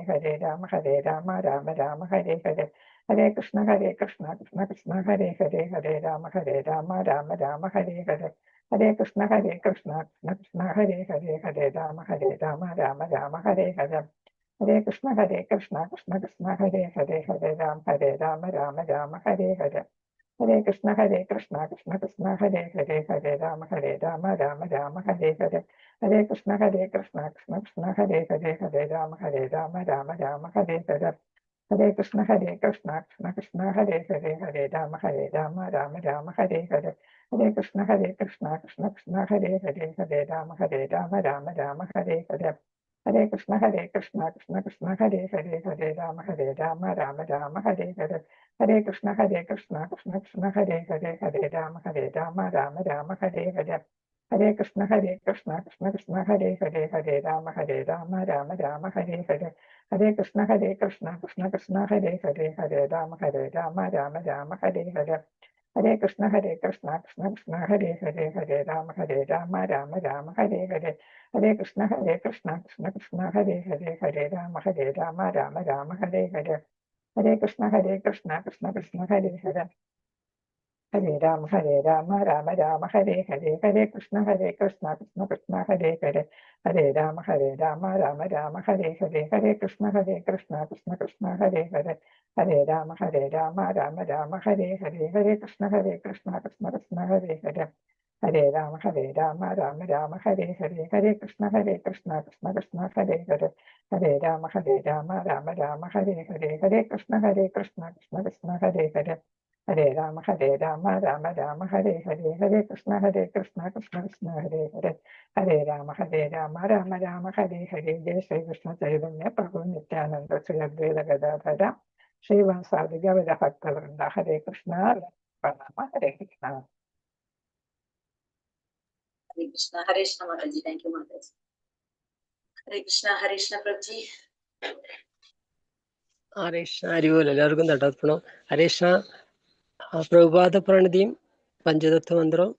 Speaker 9: Hare Rama Hare Rama Rama Rama Hare Hare. Hare Krishna Hare Krishna Krishna Krishna Hare Hare Hare Rama Hare Rama Rama Rama Hare Hare. Hare Krishna Hare Krishna Krishna Krishna Hare Hare Hare Rama Hare Rama Rama Rama Hare Hare. Hare Krishna Hare Krishna Krishna Krishna Hare Hare Hare Rama Hare Rama Rama Rama Hare Hare. Hare Krishna Hare Krishna Krishna Krishna Hare Hare Hare Rama Hare Rama Rama Rama Hare Hare. Hare Krishna Hare Krishna Krishna Krishna Hare Hare Hare Rama Hare Rama Rama Rama Hare Hare. Hare Krishna Hare Krishna Krishna Krishna Hare Hare Hare Rama Hare Rama Rama Rama Hare Hare. Hare Krishna Hare Krishna Krishna Krishna Hare Hare, Hare Rama Hare Rama Rama Rama Hare Hare. Hare Krishna Hare Krishna Krishna Krishna Hare Hare, Hare Rama Hare Rama Rama Rama Hare Hare. Hare Krishna Hare Krishna Krishna Krishna Hare Hare, Hare Rama Hare Rama Rama Rama Hare Hare. Hare Krishna Hare Krishna Krishna Krishna Hare Hare, Hare Rama Hare Rama Rama Rama Hare Hare. Hare Krishna Hare Krishna Krishna Krishna Hare Hare, Hare Rama Hare Rama Rama Rama Hare Hare. Hare Krishna Hare Krishna Krishna Krishna Hare Hare, Hare Rama Hare Rama Rama Rama Hare Hare. Hare Krishna Hare Krishna Krishna Krishna Hare Hare, Hare Rama Hare Rama Rama Rama Hare Hare. Hare Krishna Hare Krishna Krishna Krishna Hare Hare, Hare Rama Hare Rama Rama Rama Hare Hare. Hare Krishna Hare Krishna Krishna Krishna Hare Hare, Hare Rama Hare Rama Rama Rama Hare Hare. Hare Krishna Hare Krishna Krishna Krishna Hare Hare, Hare Rama Hare Rama Rama Rama Hare Hare. Hare Krishna Hare Krishna Krishna Krishna Hare Hare, Hare Rama Hare Rama Rama Rama Hare Hare. Hare Krishna Hare Krishna Krishna Krishna Hare Hare, Hare Rama Hare Rama Rama Rama Hare Hare. Hare Krishna Hare Krishna Krishna Krishna Hare Hare, Hare Rama Hare Rama Rama Rama Hare Hare. Hare Krishna Hare Krishna Krishna Krishna Hare Hare, Hare Rama Hare Rama Rama Rama Hare Hare. Jaya Sreekrishna Chaitanya Prabhu Nityananda Shri Adwaita ഗദാധര ശ്രീവാസാദി Gaura ഭക്തവൃന്ദ. Hare Krishna. പ്രണാമ. Hare Krishna.
Speaker 1: Hare Krishna Hare Krishna Mataji. Thank you Mataji. Hare Krishna Hare Krishna Prabhuji.
Speaker 5: Hare Krishna, ഹരിബോൽ. എല്ലാവർക്കും തട്ടർപ്പണം. ഹരേ കൃഷ്ണ. പ്രഭുപാദ പ്രണതിയും പഞ്ചതത്വ മന്ത്രവും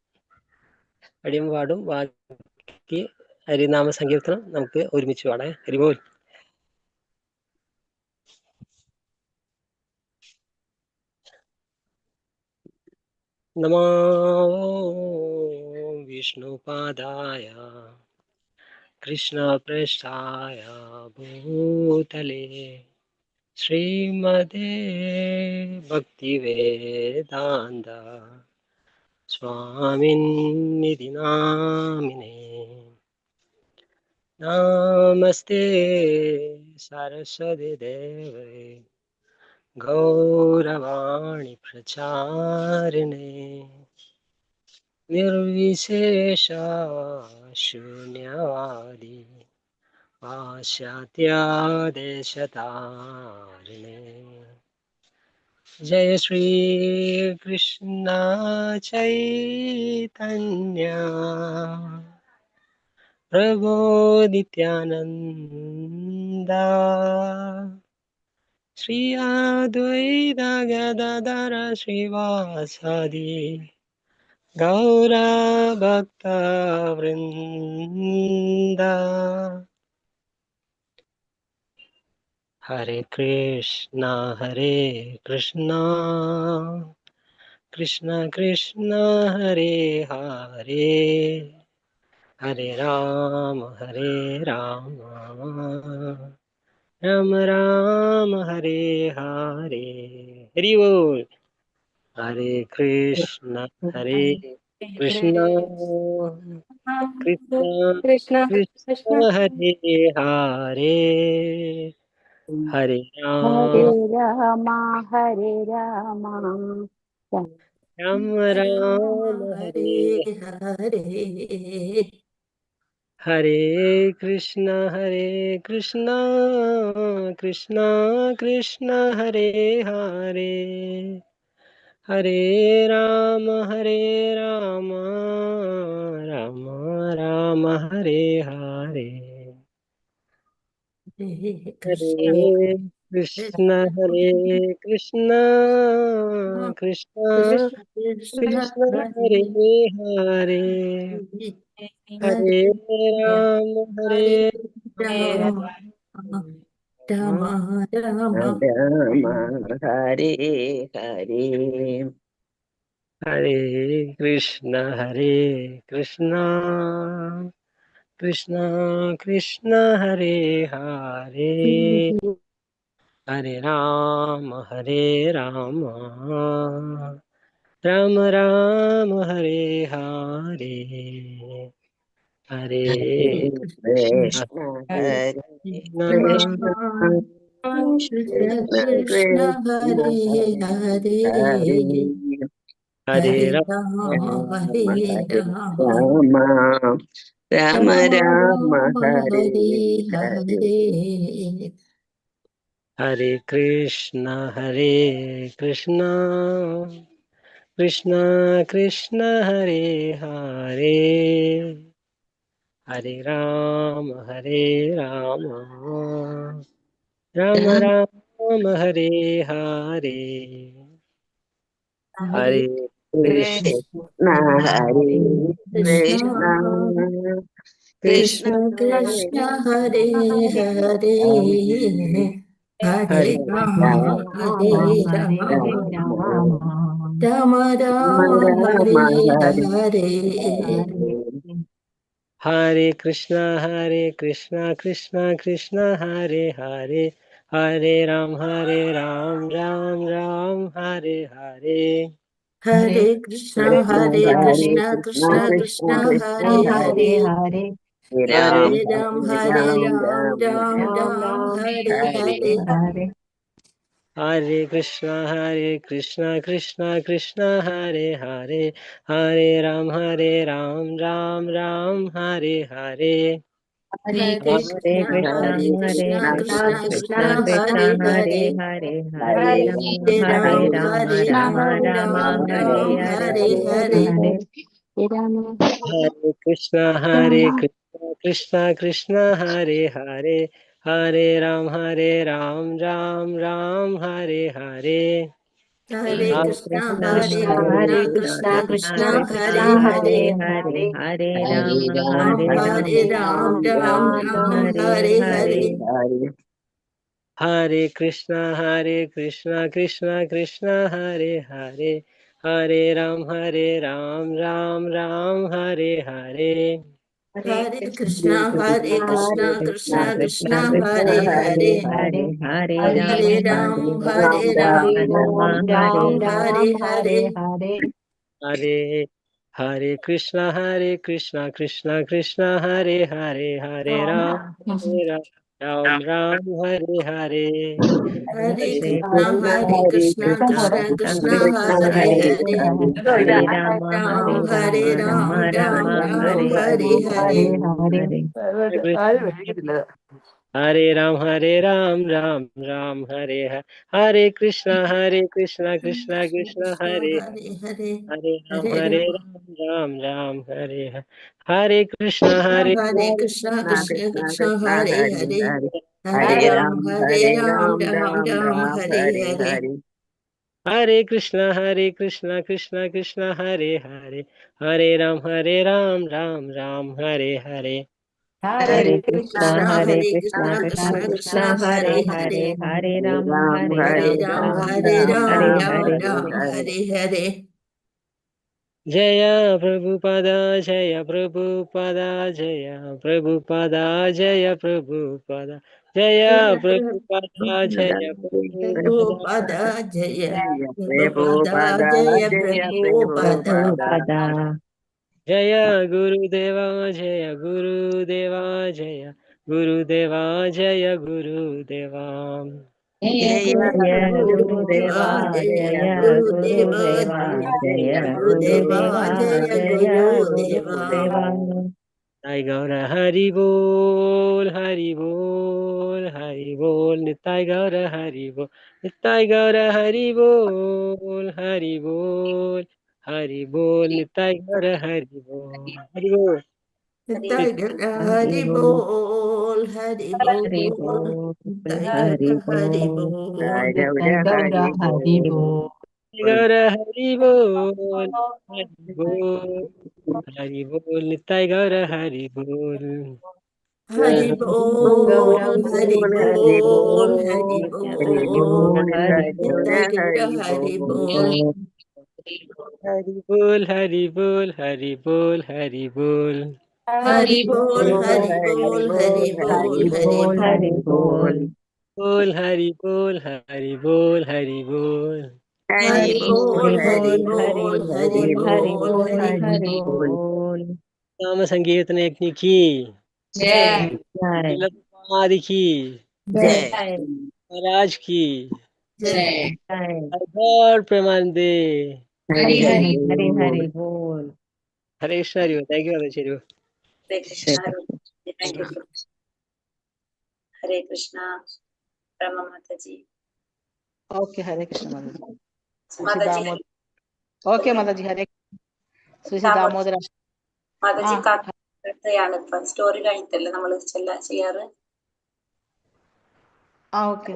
Speaker 5: അടിയും പാടും. ബാക്കി ഹരിനാമ സങ്കീർത്തനം നമുക്ക് ഒരുമിച്ച് പാടാം. ഹരിബോൽ. നമോ വിഷ്ണുപാദായ കൃഷ്ണപ്രേഷ്ഠായ ഭൂതലേ ശ്രീമതേ ഭക്തിവേദാന്ത സ്വാമിന്നിതി നാമിനേ. നമസ്തേ സരസ്വതി ദേവേ ഗൗരവാണി പ്രചാരിണേ നിർവിശേഷ ശൂന്യവാദി പാശ്ചാത്യാദേശതാരിണേ. ജയ ശ്രീ കൃഷ്ണ ചൈതന്യ പ്രഭോ നിത്യാനന്ദ ശ്രീ അദ്വൈത ഗദാധര ശ്രീവാസാദി ഗൗര ഭക്ത വൃന്ദ. ഹരേ കൃഷ്ണ ഹരേ കൃഷ്ണ കൃഷ്ണ കൃഷ്ണ ഹരേ ഹരേ, ഹരേ രാമ ഹരേ രാമ രാമ രാമ ഹരേ ഹരേ. ഹരി ബോൽ. ഹരേ കൃഷ്ണ ഹരേ കൃഷ്ണ കൃഷ്ണ
Speaker 6: കൃഷ്ണ
Speaker 5: കൃഷ്ണ
Speaker 6: കൃഷ്ണ
Speaker 5: ഹരേ ഹരേ, ഹരേ
Speaker 4: ഹരേ
Speaker 5: രാമ
Speaker 4: രാമ ഹരേ രാമ
Speaker 5: രാമ
Speaker 8: രാമ
Speaker 5: രാമ
Speaker 8: ഹരേ
Speaker 5: ഹരേ
Speaker 8: ഹരേ.
Speaker 5: ഹരേ കൃഷ്ണ ഹരേ കൃഷ്ണ കൃഷ്ണ കൃഷ്ണ ഹരേ ഹരേ, ഹരേ രാമ ഹരേ രാമ രാമ രാമ ഹരേ ഹരേ.
Speaker 8: ഹരേ
Speaker 5: ഹരേ
Speaker 8: കൃഷ്ണ
Speaker 5: കൃഷ്ണ ഹരേ കൃഷ്ണ കൃഷ്ണ
Speaker 8: കൃഷ്ണ കൃഷ്ണ
Speaker 5: കൃഷ്ണ
Speaker 8: ഹരേ
Speaker 5: ഹരേ ഹരേ, ഹരേ
Speaker 8: ഹരേ
Speaker 5: രാമ ഹരേ
Speaker 8: ഹരേ രാമ രാമ രാമ
Speaker 2: രാമ ഹരേ ഹരേ.
Speaker 5: ഹരേ കൃഷ്ണ ഹരേ കൃഷ്ണ കൃഷ്ണ കൃഷ്ണ ഹരേ ഹരേ, ഹരേ രാമ ഹരേ രാമ രാമ രാമ ഹരേ ഹരേ. ഹരേ
Speaker 2: കൃഷ്ണ ഹരേ
Speaker 5: കൃഷ്ണ
Speaker 2: കൃഷ്ണ
Speaker 8: കൃഷ്ണ
Speaker 2: കൃഷ്ണ
Speaker 8: കൃഷ്ണ ഹരേ
Speaker 2: ഹരേ
Speaker 8: ഹരേ.
Speaker 2: ഹരേ.
Speaker 5: ഹരേ
Speaker 8: ഹരേ
Speaker 5: രാമ
Speaker 8: രാമ ഹരേ
Speaker 2: ഹരേ
Speaker 8: രാമ
Speaker 2: രാമ രാമ
Speaker 8: രാമ
Speaker 2: രാമ
Speaker 8: രാമ
Speaker 2: ഹരേ
Speaker 8: ഹരേ
Speaker 2: ഹരേ.
Speaker 8: ഹരേ.
Speaker 5: ഹരേ കൃഷ്ണ ഹരേ കൃഷ്ണ കൃഷ്ണ കൃഷ്ണ ഹരേ ഹരേ, ഹരേ രാമ ഹരേ രാമ രാമ രാമ ഹരേ ഹരേ.
Speaker 8: ഹരേ
Speaker 5: ഹരേ കൃഷ്ണ
Speaker 2: കൃഷ്ണ ഹരേ
Speaker 8: കൃഷ്ണ
Speaker 2: കൃഷ്ണ
Speaker 8: കൃഷ്ണ
Speaker 2: കൃഷ്ണ
Speaker 8: കൃഷ്ണ ഹരേ ഹരേ, ഹരേ
Speaker 5: ഹരേ
Speaker 8: രാമ ഹരേ രാമ
Speaker 2: രാമ
Speaker 8: രാമ രാമ
Speaker 2: രാമ
Speaker 8: ഹരേ
Speaker 2: ഹരേ
Speaker 8: ഹരേ.
Speaker 2: ഹരേ.
Speaker 5: ഹരേ കൃഷ്ണ ഹരേ കൃഷ്ണ കൃഷ്ണ കൃഷ്ണ ഹരേ ഹരേ, ഹരേ രാം ഹരേ രാം രാം രാം ഹരേ ഹരേ.
Speaker 8: ഹരേ കൃഷ്ണ
Speaker 2: ഹരേ
Speaker 8: ഹരേ കൃഷ്ണ
Speaker 2: കൃഷ്ണ
Speaker 8: കൃഷ്ണ
Speaker 2: കൃഷ്ണ
Speaker 8: കൃഷ്ണ
Speaker 2: കൃഷ്ണ
Speaker 8: ഹരേ
Speaker 2: ഹരേ
Speaker 8: ഹരേ,
Speaker 6: ഹരേ
Speaker 2: രാം
Speaker 8: ഹരേ രാം
Speaker 2: ഹരേ
Speaker 8: ഹരേ
Speaker 2: രാം
Speaker 8: രാം
Speaker 2: രാം
Speaker 8: രാം
Speaker 2: രാം
Speaker 8: രാം ഹരേ
Speaker 2: ഹരേ
Speaker 8: ഹരേ.
Speaker 6: ഹരേ.
Speaker 5: ഹരേ കൃഷ്ണ ഹരേ കൃഷ്ണ കൃഷ്ണ കൃഷ്ണ ഹരേ ഹരേ, ഹരേ രാം ഹരേ രാം രാം രാം ഹരേ ഹരേ.
Speaker 8: ഹരേ
Speaker 6: ഹരേ
Speaker 8: കൃഷ്ണ
Speaker 6: കൃഷ്ണ
Speaker 8: ഹരേ
Speaker 6: ഹരേ
Speaker 8: കൃഷ്ണ
Speaker 6: കൃഷ്ണ
Speaker 8: കൃഷ്ണ
Speaker 6: കൃഷ്ണ
Speaker 8: കൃഷ്ണ
Speaker 6: കൃഷ്ണ
Speaker 8: ഹരേ
Speaker 6: ഹരേ
Speaker 8: ഹരേ,
Speaker 6: ഹരേ, ഹരേ
Speaker 8: ഹരേ
Speaker 6: രാമ
Speaker 8: രാം
Speaker 6: ഹരേ രാമ
Speaker 8: ഹരേ
Speaker 6: രാമ
Speaker 8: രാം
Speaker 6: രാമ
Speaker 8: രാം
Speaker 6: ഹരേ
Speaker 8: രാം
Speaker 6: ഹരേ
Speaker 8: ഹരേ ഹരേ.
Speaker 6: ഹരേ.
Speaker 5: ഹരേ കൃഷ്ണ ഹരേ കൃഷ്ണ കൃഷ്ണ കൃഷ്ണ ഹരേ ഹരേ, ഹരേ രാം ഹരേ രാം രാം രാം ഹരേ ഹരേ.
Speaker 8: ഹരേ
Speaker 6: ഹരേ
Speaker 8: കൃഷ്ണ
Speaker 6: കൃഷ്ണ
Speaker 8: ഹരേ
Speaker 6: ഹരേ
Speaker 8: കൃഷ്ണ
Speaker 6: കൃഷ്ണ
Speaker 8: കൃഷ്ണ
Speaker 6: കൃഷ്ണ
Speaker 8: കൃഷ്ണ
Speaker 6: കൃഷ്ണ
Speaker 8: ഹരേ
Speaker 6: ഹരേ
Speaker 8: ഹരേ,
Speaker 6: ഹരേ, ഹരേ
Speaker 2: ഹരേ
Speaker 6: രാമ
Speaker 2: രാം
Speaker 6: ഹരേ
Speaker 2: ഹരേ
Speaker 6: രാമ
Speaker 8: ഹരേ രാം
Speaker 2: രാം
Speaker 8: രാം
Speaker 6: രാമ
Speaker 8: രാം
Speaker 6: ഹരേ
Speaker 8: ഹരേ
Speaker 6: ഹരേ.
Speaker 8: ഹരേ.
Speaker 2: ഹരേ.
Speaker 5: ഹരേ കൃഷ്ണ ഹരേ കൃഷ്ണ കൃഷ്ണ കൃഷ്ണ ഹരേ ഹരേ, ഹരേ രാം ഹരേ രാം രാം രാം ഹരേ ഹരേ.
Speaker 8: ഹരേ കൃഷ്ണ ഹരേ കൃഷ്ണ
Speaker 2: കൃഷ്ണ
Speaker 8: കൃഷ്ണ
Speaker 2: കൃഷ്ണ
Speaker 8: കൃഷ്ണ
Speaker 2: കൃഷ്ണ
Speaker 8: ഹരേ
Speaker 2: ഹരേ
Speaker 8: ഹരേ,
Speaker 6: ഹരേ ഹരേ
Speaker 8: ഹരേ
Speaker 6: രാമ
Speaker 8: രാം ഹരേ
Speaker 6: ഹരേ
Speaker 8: രാം
Speaker 6: രാമ
Speaker 8: രാം
Speaker 6: ഹരേ
Speaker 8: ഹരേ ഹരേ.
Speaker 6: ഹരേ.
Speaker 5: ഹരേ ഹരേ കൃഷ്ണ ഹരേ കൃഷ്ണ കൃഷ്ണ കൃഷ്ണ ഹരേ ഹരേ, ഹരേ രാം ഹരേ രാം രാം രാം ഹരേ ഹരേ.
Speaker 8: ഹരേ
Speaker 6: ഹരേ
Speaker 8: കൃഷ്ണ
Speaker 2: കൃഷ്ണ
Speaker 8: ഹരേ
Speaker 2: ഹരേ
Speaker 8: കൃഷ്ണ
Speaker 2: കൃഷ്ണ
Speaker 8: കൃഷ്ണ
Speaker 2: കൃഷ്ണ
Speaker 8: കൃഷ്ണ
Speaker 2: കൃഷ്ണ
Speaker 8: ഹരേ
Speaker 2: ഹരേ
Speaker 8: ഹരേ,
Speaker 2: ഹരേ
Speaker 6: ഹരേ രാമ
Speaker 8: രാം
Speaker 6: ഹരേ
Speaker 8: ഹരേ
Speaker 6: രാമ
Speaker 8: രാം
Speaker 6: രാമ
Speaker 8: രാം
Speaker 6: രാമ
Speaker 8: രാം
Speaker 6: ഹരേ
Speaker 8: ഹരേ
Speaker 6: ഹരേ
Speaker 8: ഹരേ.
Speaker 6: ഹരേ.
Speaker 7: ആരും മേടിക്കത്തില്ല.
Speaker 5: ഹരേ രാം ഹരേ രാം രാം രാം ഹരേ ഹരേ, ഹരേ കൃഷ്ണ ഹരേ കൃഷ്ണ കൃഷ്ണ കൃഷ്ണ
Speaker 8: കൃഷ്ണ
Speaker 5: ഹരേ
Speaker 8: ഹരേ ഹരേ,
Speaker 5: ഹരേ രാം
Speaker 8: ഹരേ
Speaker 5: ഹരേ
Speaker 8: രാം
Speaker 5: രാം രാം രാം ഹരേ ഹരേ, ഹരേ കൃഷ്ണ ഹരേ
Speaker 8: ഹരേ കൃഷ്ണ
Speaker 2: കൃഷ്ണ
Speaker 8: കൃഷ്ണ
Speaker 2: കൃഷ്ണ
Speaker 8: കൃഷ്ണ
Speaker 2: കൃഷ്ണ
Speaker 8: ഹരേ
Speaker 2: ഹരേ
Speaker 8: ഹരേ,
Speaker 2: ഹരേ
Speaker 8: ഹരേ
Speaker 2: ഹരേ
Speaker 8: രാം
Speaker 2: രാം
Speaker 8: ഹരേ
Speaker 2: ഹരേ
Speaker 8: രാം
Speaker 2: രാം
Speaker 8: രാം
Speaker 2: രാം
Speaker 8: രാം
Speaker 2: രാം
Speaker 8: ഹരേ
Speaker 2: ഹരേ
Speaker 8: ഹരേ.
Speaker 2: ഹരേ.
Speaker 5: ഹരേ കൃഷ്ണ ഹരേ കൃഷ്ണ കൃഷ്ണ കൃഷ്ണ ഹരേ ഹരേ, ഹരേ രാം ഹരേ രാം രാം രാം ഹരേ ഹരേ.
Speaker 6: ഹരേ
Speaker 8: ഹരേ
Speaker 6: കൃഷ്ണ
Speaker 8: കൃഷ്ണ
Speaker 6: ഹരേ
Speaker 8: ഹരേ
Speaker 6: കൃഷ്ണ
Speaker 8: കൃഷ്ണ
Speaker 6: കൃഷ്ണ
Speaker 8: കൃഷ്ണ
Speaker 6: കൃഷ്ണ
Speaker 8: കൃഷ്ണ
Speaker 6: ഹരേ
Speaker 8: ഹരേ ഹരേ,
Speaker 6: ഹരേ, ഹരേ
Speaker 2: ഹരേ
Speaker 6: രാമ
Speaker 2: രാം
Speaker 6: ഹരേ
Speaker 2: ഹരേ
Speaker 8: ഹരേ
Speaker 6: രാമ
Speaker 8: രാം
Speaker 2: രാം
Speaker 8: ഹരേ
Speaker 2: രാം
Speaker 8: രാം
Speaker 6: ഹരേ
Speaker 2: രാം
Speaker 8: രാം
Speaker 6: ഹരേ.
Speaker 8: രാം
Speaker 2: ഹരേ ഹരേ.
Speaker 8: ഹരേ ഹരേ.
Speaker 5: ജയ പ്രഭുപദ ജയ പ്രഭുപദ ജയ പ്രഭുപദ ജയ പ്രഭുപദ ജയ
Speaker 8: ജയ
Speaker 5: പ്രഭുപദ ജയ പ്രഭുപദ
Speaker 8: പ്രഭുപദ ജയ
Speaker 2: ജയ
Speaker 8: പ്രഭുപദ
Speaker 2: പ്രഭുപദ
Speaker 8: ജയ
Speaker 2: ജയ
Speaker 8: പ്രഭുപദ.
Speaker 2: പ്രഭുപദ.
Speaker 6: പ്രഭുപദ.
Speaker 5: ജയ ഗുരുദേവ ജയ ഗുരുദേവ ജയ ഗുരുദേവ ജയ ഗുരുദേവ.
Speaker 2: ജയ
Speaker 6: ജയ
Speaker 8: ഗുരുദേവ
Speaker 6: ഗുരുദേവ
Speaker 8: ജയ
Speaker 6: ജയ
Speaker 8: ഗുരുദേവ
Speaker 6: ഗുരുദേവ
Speaker 8: ജയ
Speaker 6: ജയ
Speaker 8: ഗുരുദേവ
Speaker 6: ഗുരുദേവ
Speaker 8: ജയ
Speaker 6: ജയ
Speaker 8: ഗുരുദേവ.
Speaker 6: ഗുരുദേവ.
Speaker 5: നിതായ് ഗൗര ഹരി ബോൽ ഹരി ബോൽ ഹരി ബോൽ, നിതായ് ഗൗര ഹരി ബോൽ, നിതായ് ഗൗര ഹരി ബോൽ ഹരി ബോൽ ഹരി ബോൽ, നിതായ് ഗൗര ഹരി ബോൽ ഹരി ബോൽ.
Speaker 8: നിതായ് ഗൗര
Speaker 6: ഹരി
Speaker 8: ഹരി
Speaker 6: ബോൽ
Speaker 8: ബോൽ ഹരി
Speaker 6: ഹരി
Speaker 8: ബോൽ,
Speaker 6: ബോൽ
Speaker 8: നിതായ്
Speaker 6: ഹരി
Speaker 8: ഗൗര ഹരി
Speaker 6: ബോൽ
Speaker 8: ബോൽ.
Speaker 2: ഗൗര ഹരി
Speaker 6: ഹരി
Speaker 2: ബോൽ.
Speaker 6: ബോൽ.
Speaker 5: ഗൗര ഹരി ബോൽ ഹരി ബോൽ ഹരി ബോൽ, നിതായ് ഗൗര ഹരി ബോൽ
Speaker 8: ഹരി
Speaker 6: ഗൗര
Speaker 8: ബോൽ ഹരി
Speaker 2: ഹരി
Speaker 8: ബോൽ ഹരി
Speaker 2: ഹരി
Speaker 8: ബോൽ,
Speaker 2: ബോൾ
Speaker 6: ഹരി
Speaker 2: ഗൗര
Speaker 8: നിതായ് ഗൗര
Speaker 2: ഹരി
Speaker 8: ഹരി
Speaker 2: ബോൾ.
Speaker 8: ബോൽ.
Speaker 5: ഹരി ബോൽ ഹരി ബോൽ ഹരി ബോൽ ഹരി ബോൽ
Speaker 8: ഹരി ബോൽ ഹരി ബോൽ ഹരി ബോൽ ഹരി
Speaker 6: ബോൽ ഹരി
Speaker 2: ബോൾ
Speaker 6: ബോൽ.
Speaker 5: ബോൽ ഹരി ബോൽ ഹരി ബോൽ ഹരി ബോൽ
Speaker 8: ഹരി
Speaker 2: ഹരി
Speaker 8: ബോൽ
Speaker 2: ബോൾ
Speaker 8: ഹരി
Speaker 2: ഹരി
Speaker 8: ബോൽ
Speaker 2: ബോൾ
Speaker 8: ഹരി
Speaker 2: ഹരി
Speaker 6: ഹരി
Speaker 8: ബോൽ
Speaker 6: ബോൽ
Speaker 8: ഹരി
Speaker 6: ഹരി
Speaker 2: ബോൾ.
Speaker 6: ബോൽ.
Speaker 5: നാമ സങ്കീർത്തന യജ്ഞ കി
Speaker 1: ജയ
Speaker 6: ജയ
Speaker 5: ആദി കി
Speaker 2: ജയ
Speaker 6: ജയ
Speaker 5: മഹാരാജ് കി
Speaker 8: ജയ.
Speaker 6: ജയ.
Speaker 5: ഗൗർ പ്രേമാനന്ദേ.
Speaker 2: ഹരി
Speaker 6: ഹരി
Speaker 2: ഹരി
Speaker 6: ഹരി
Speaker 2: ബോൾ.
Speaker 6: ബോൾ.
Speaker 5: Hare Krishna Hari thank you Mataji. Hari
Speaker 1: Hare Krishna
Speaker 2: ശരി.
Speaker 1: Hare thank you. Hare Krishna Rama Mataji.
Speaker 3: Okay Hare Krishna Mataji. Shri Shri
Speaker 1: Mataji
Speaker 3: Damodar. Okay Mataji. Hare Shri Shri
Speaker 1: Damodar
Speaker 3: Damodara.
Speaker 1: Mataji
Speaker 3: ആ
Speaker 1: കഥയാണ് ഇപ്പൊ സ്റ്റോറി കഴിഞ്ഞിട്ടല്ലേ നമ്മൾ ചെയ്യാറ്?
Speaker 3: ആ ഓക്കെ.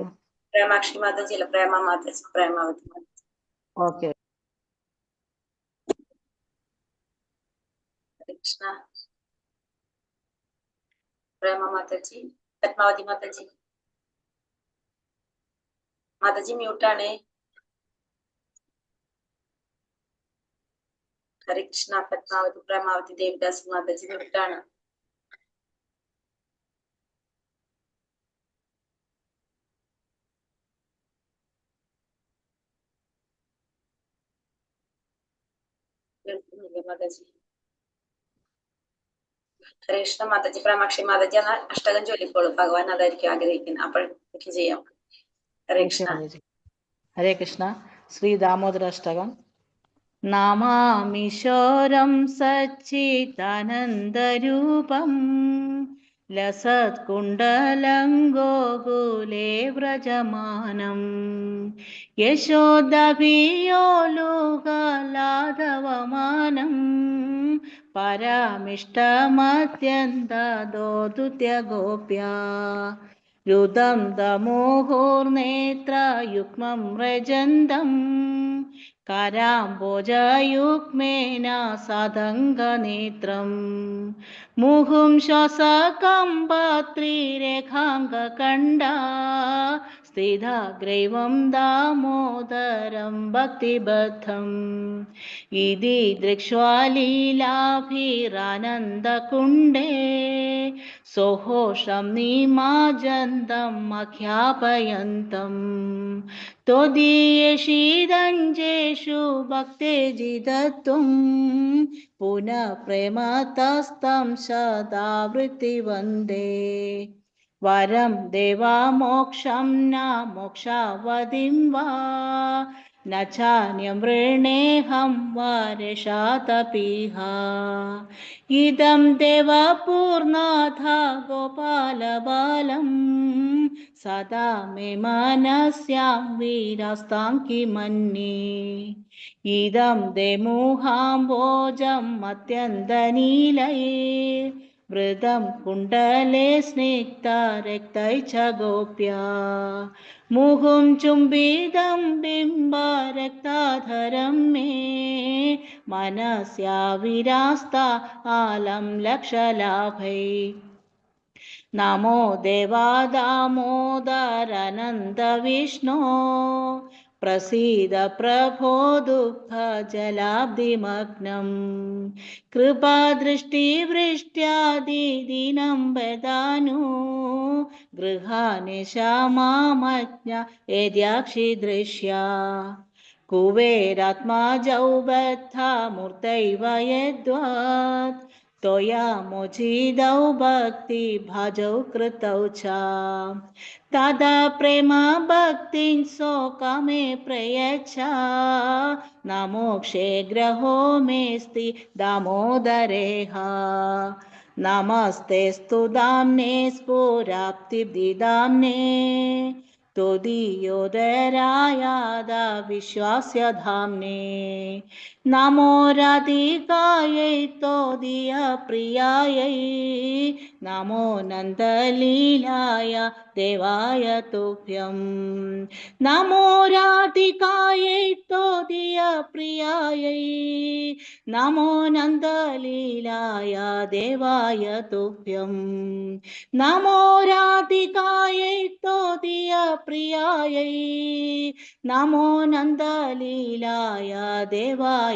Speaker 1: പ്രേമാക്ഷി മാതാജി അല്ല, പ്രേമ Mataji, Premavathi Mataji.
Speaker 3: Okay.
Speaker 1: ഹരേ കൃഷ്ണ പ്രേമ മാതാജി, പത്മാവതി മാതാജി. മാതാജി മ്യൂട്ടാണേ. ഹരേ കൃഷ്ണ പത്മാവതി, പ്രേമാവതി ദേവിദാസ് മാതാജി മ്യൂട്ടാണ്. കേൾക്കുന്നില്ലേ മാതാജി? ഹരേ കൃഷ്ണ മാതാജി, പ്രേമാക്ഷി മാതാജി എന്നാൽ അഷ്ടകം ചൊല്ലിക്കോളൂ, ഭഗവാൻ അതായിരിക്കും ആഗ്രഹിക്കുന്നത്, അപ്പോഴേക്ക് ചെയ്യാം. ഹരേ
Speaker 3: ഹരേ
Speaker 1: കൃഷ്ണ.
Speaker 3: മാതാജി. ഹരേ കൃഷ്ണ. ശ്രീ ദാമോദരാഷ്ടകം. നമാമീശ്വരം സച്ചിദാനന്ദരൂപം ലസത്കുണ്ഡലം ഗോകുലേ വ്രജമാനം യശോദഭിയോലുകലാധവമാനം പരമിഷ്ടമത്യന്തദോദുത്യഗോപ്യാ രുദം ദമോഹോർനേത്രയുഗ്മം വ്രജന്തം കരാംബോജയുഗ്മേന സദംഗനേത്രം മുഹും ശ്വാസകമ്പാത്രിരേഖാംഗകണ്ഠ സ്ഥിതാഗ്രൈവം ദാമോദരം ഭക്തിബദ്ധം ഇതി ദൃക്ഷ്വാ ലീലാഭിരാനന്ദകുണ്ഡേ സോഹോഷം നിമാജന്തം ആഖ്യാപയന്തം ത്വദീയശീതഞ്ജേഷു ഭക്തേജിതത്വം പുനഃ പ്രേമതസ്തം സദാവൃത്തി വന്ദേ വരം ദേവാമോക്ഷം ന മോക്ഷാവതിം വാ ന ചാന്യം വൃണേഹം വാരശാതപീഹ ഇദം ദേവ പൂർണാഥ ഗോപാലബാലം സദാ മേ മനസ്യാം വീരാസ്താം കിമന്യേ ഇദം ദേമുഹാംബോജം അത്യന്തനീലയേ വൃതം കുണ്ഡലേ സ്നിഗ്ധ രക്തൈ ച ഗോപ്യാ മുഹും ചുംബിതം ബിംബരക്താധരം മേ മനസ്യാ വിരാസ്ത ആലം ലക്ഷലാഭൈ നമോ ദേവാ ദാമോദരനന്ദ വിഷ്ണോ പ്രസീദ പ്രഭോ ദുഃഖ ജലാബ്ധിമഗ്നം കൃപാദൃഷ്ടിവൃഷ്ട്യാദിദിനം വദാനു ഗൃഹാനി ശ്യാമാമജ്ഞ ഏദ്യാക്ഷി ദൃശ്യ കുബേരാത്മാജൗ ബദ്ധാമൂർത്തൈവ യദ്വാത് त्वया मोचिदौ भक्तिभाजौ कृतौ च तदा प्रेम भक्तिं शोकमे प्रयच्छ न मोक्षे ग्रहो मेऽस्ति दामोदरेह नमस्तेऽस्तु दाम्ने स्फुराप्तिदाम्ने त्वदीयोदरायाद विश्वास्य धाम्ने नमो राधिकायै त्वदीयप्रियायै नमो नन्दलीलाय देवाय तुभ्यं नमो राधिकायै त्वदीयप्रियायै नमो नन्दलीलाय देवाय तुभ्यं नमो राधिकायै त्वदीयप्रियायै नमो नन्दलीलाय देवाय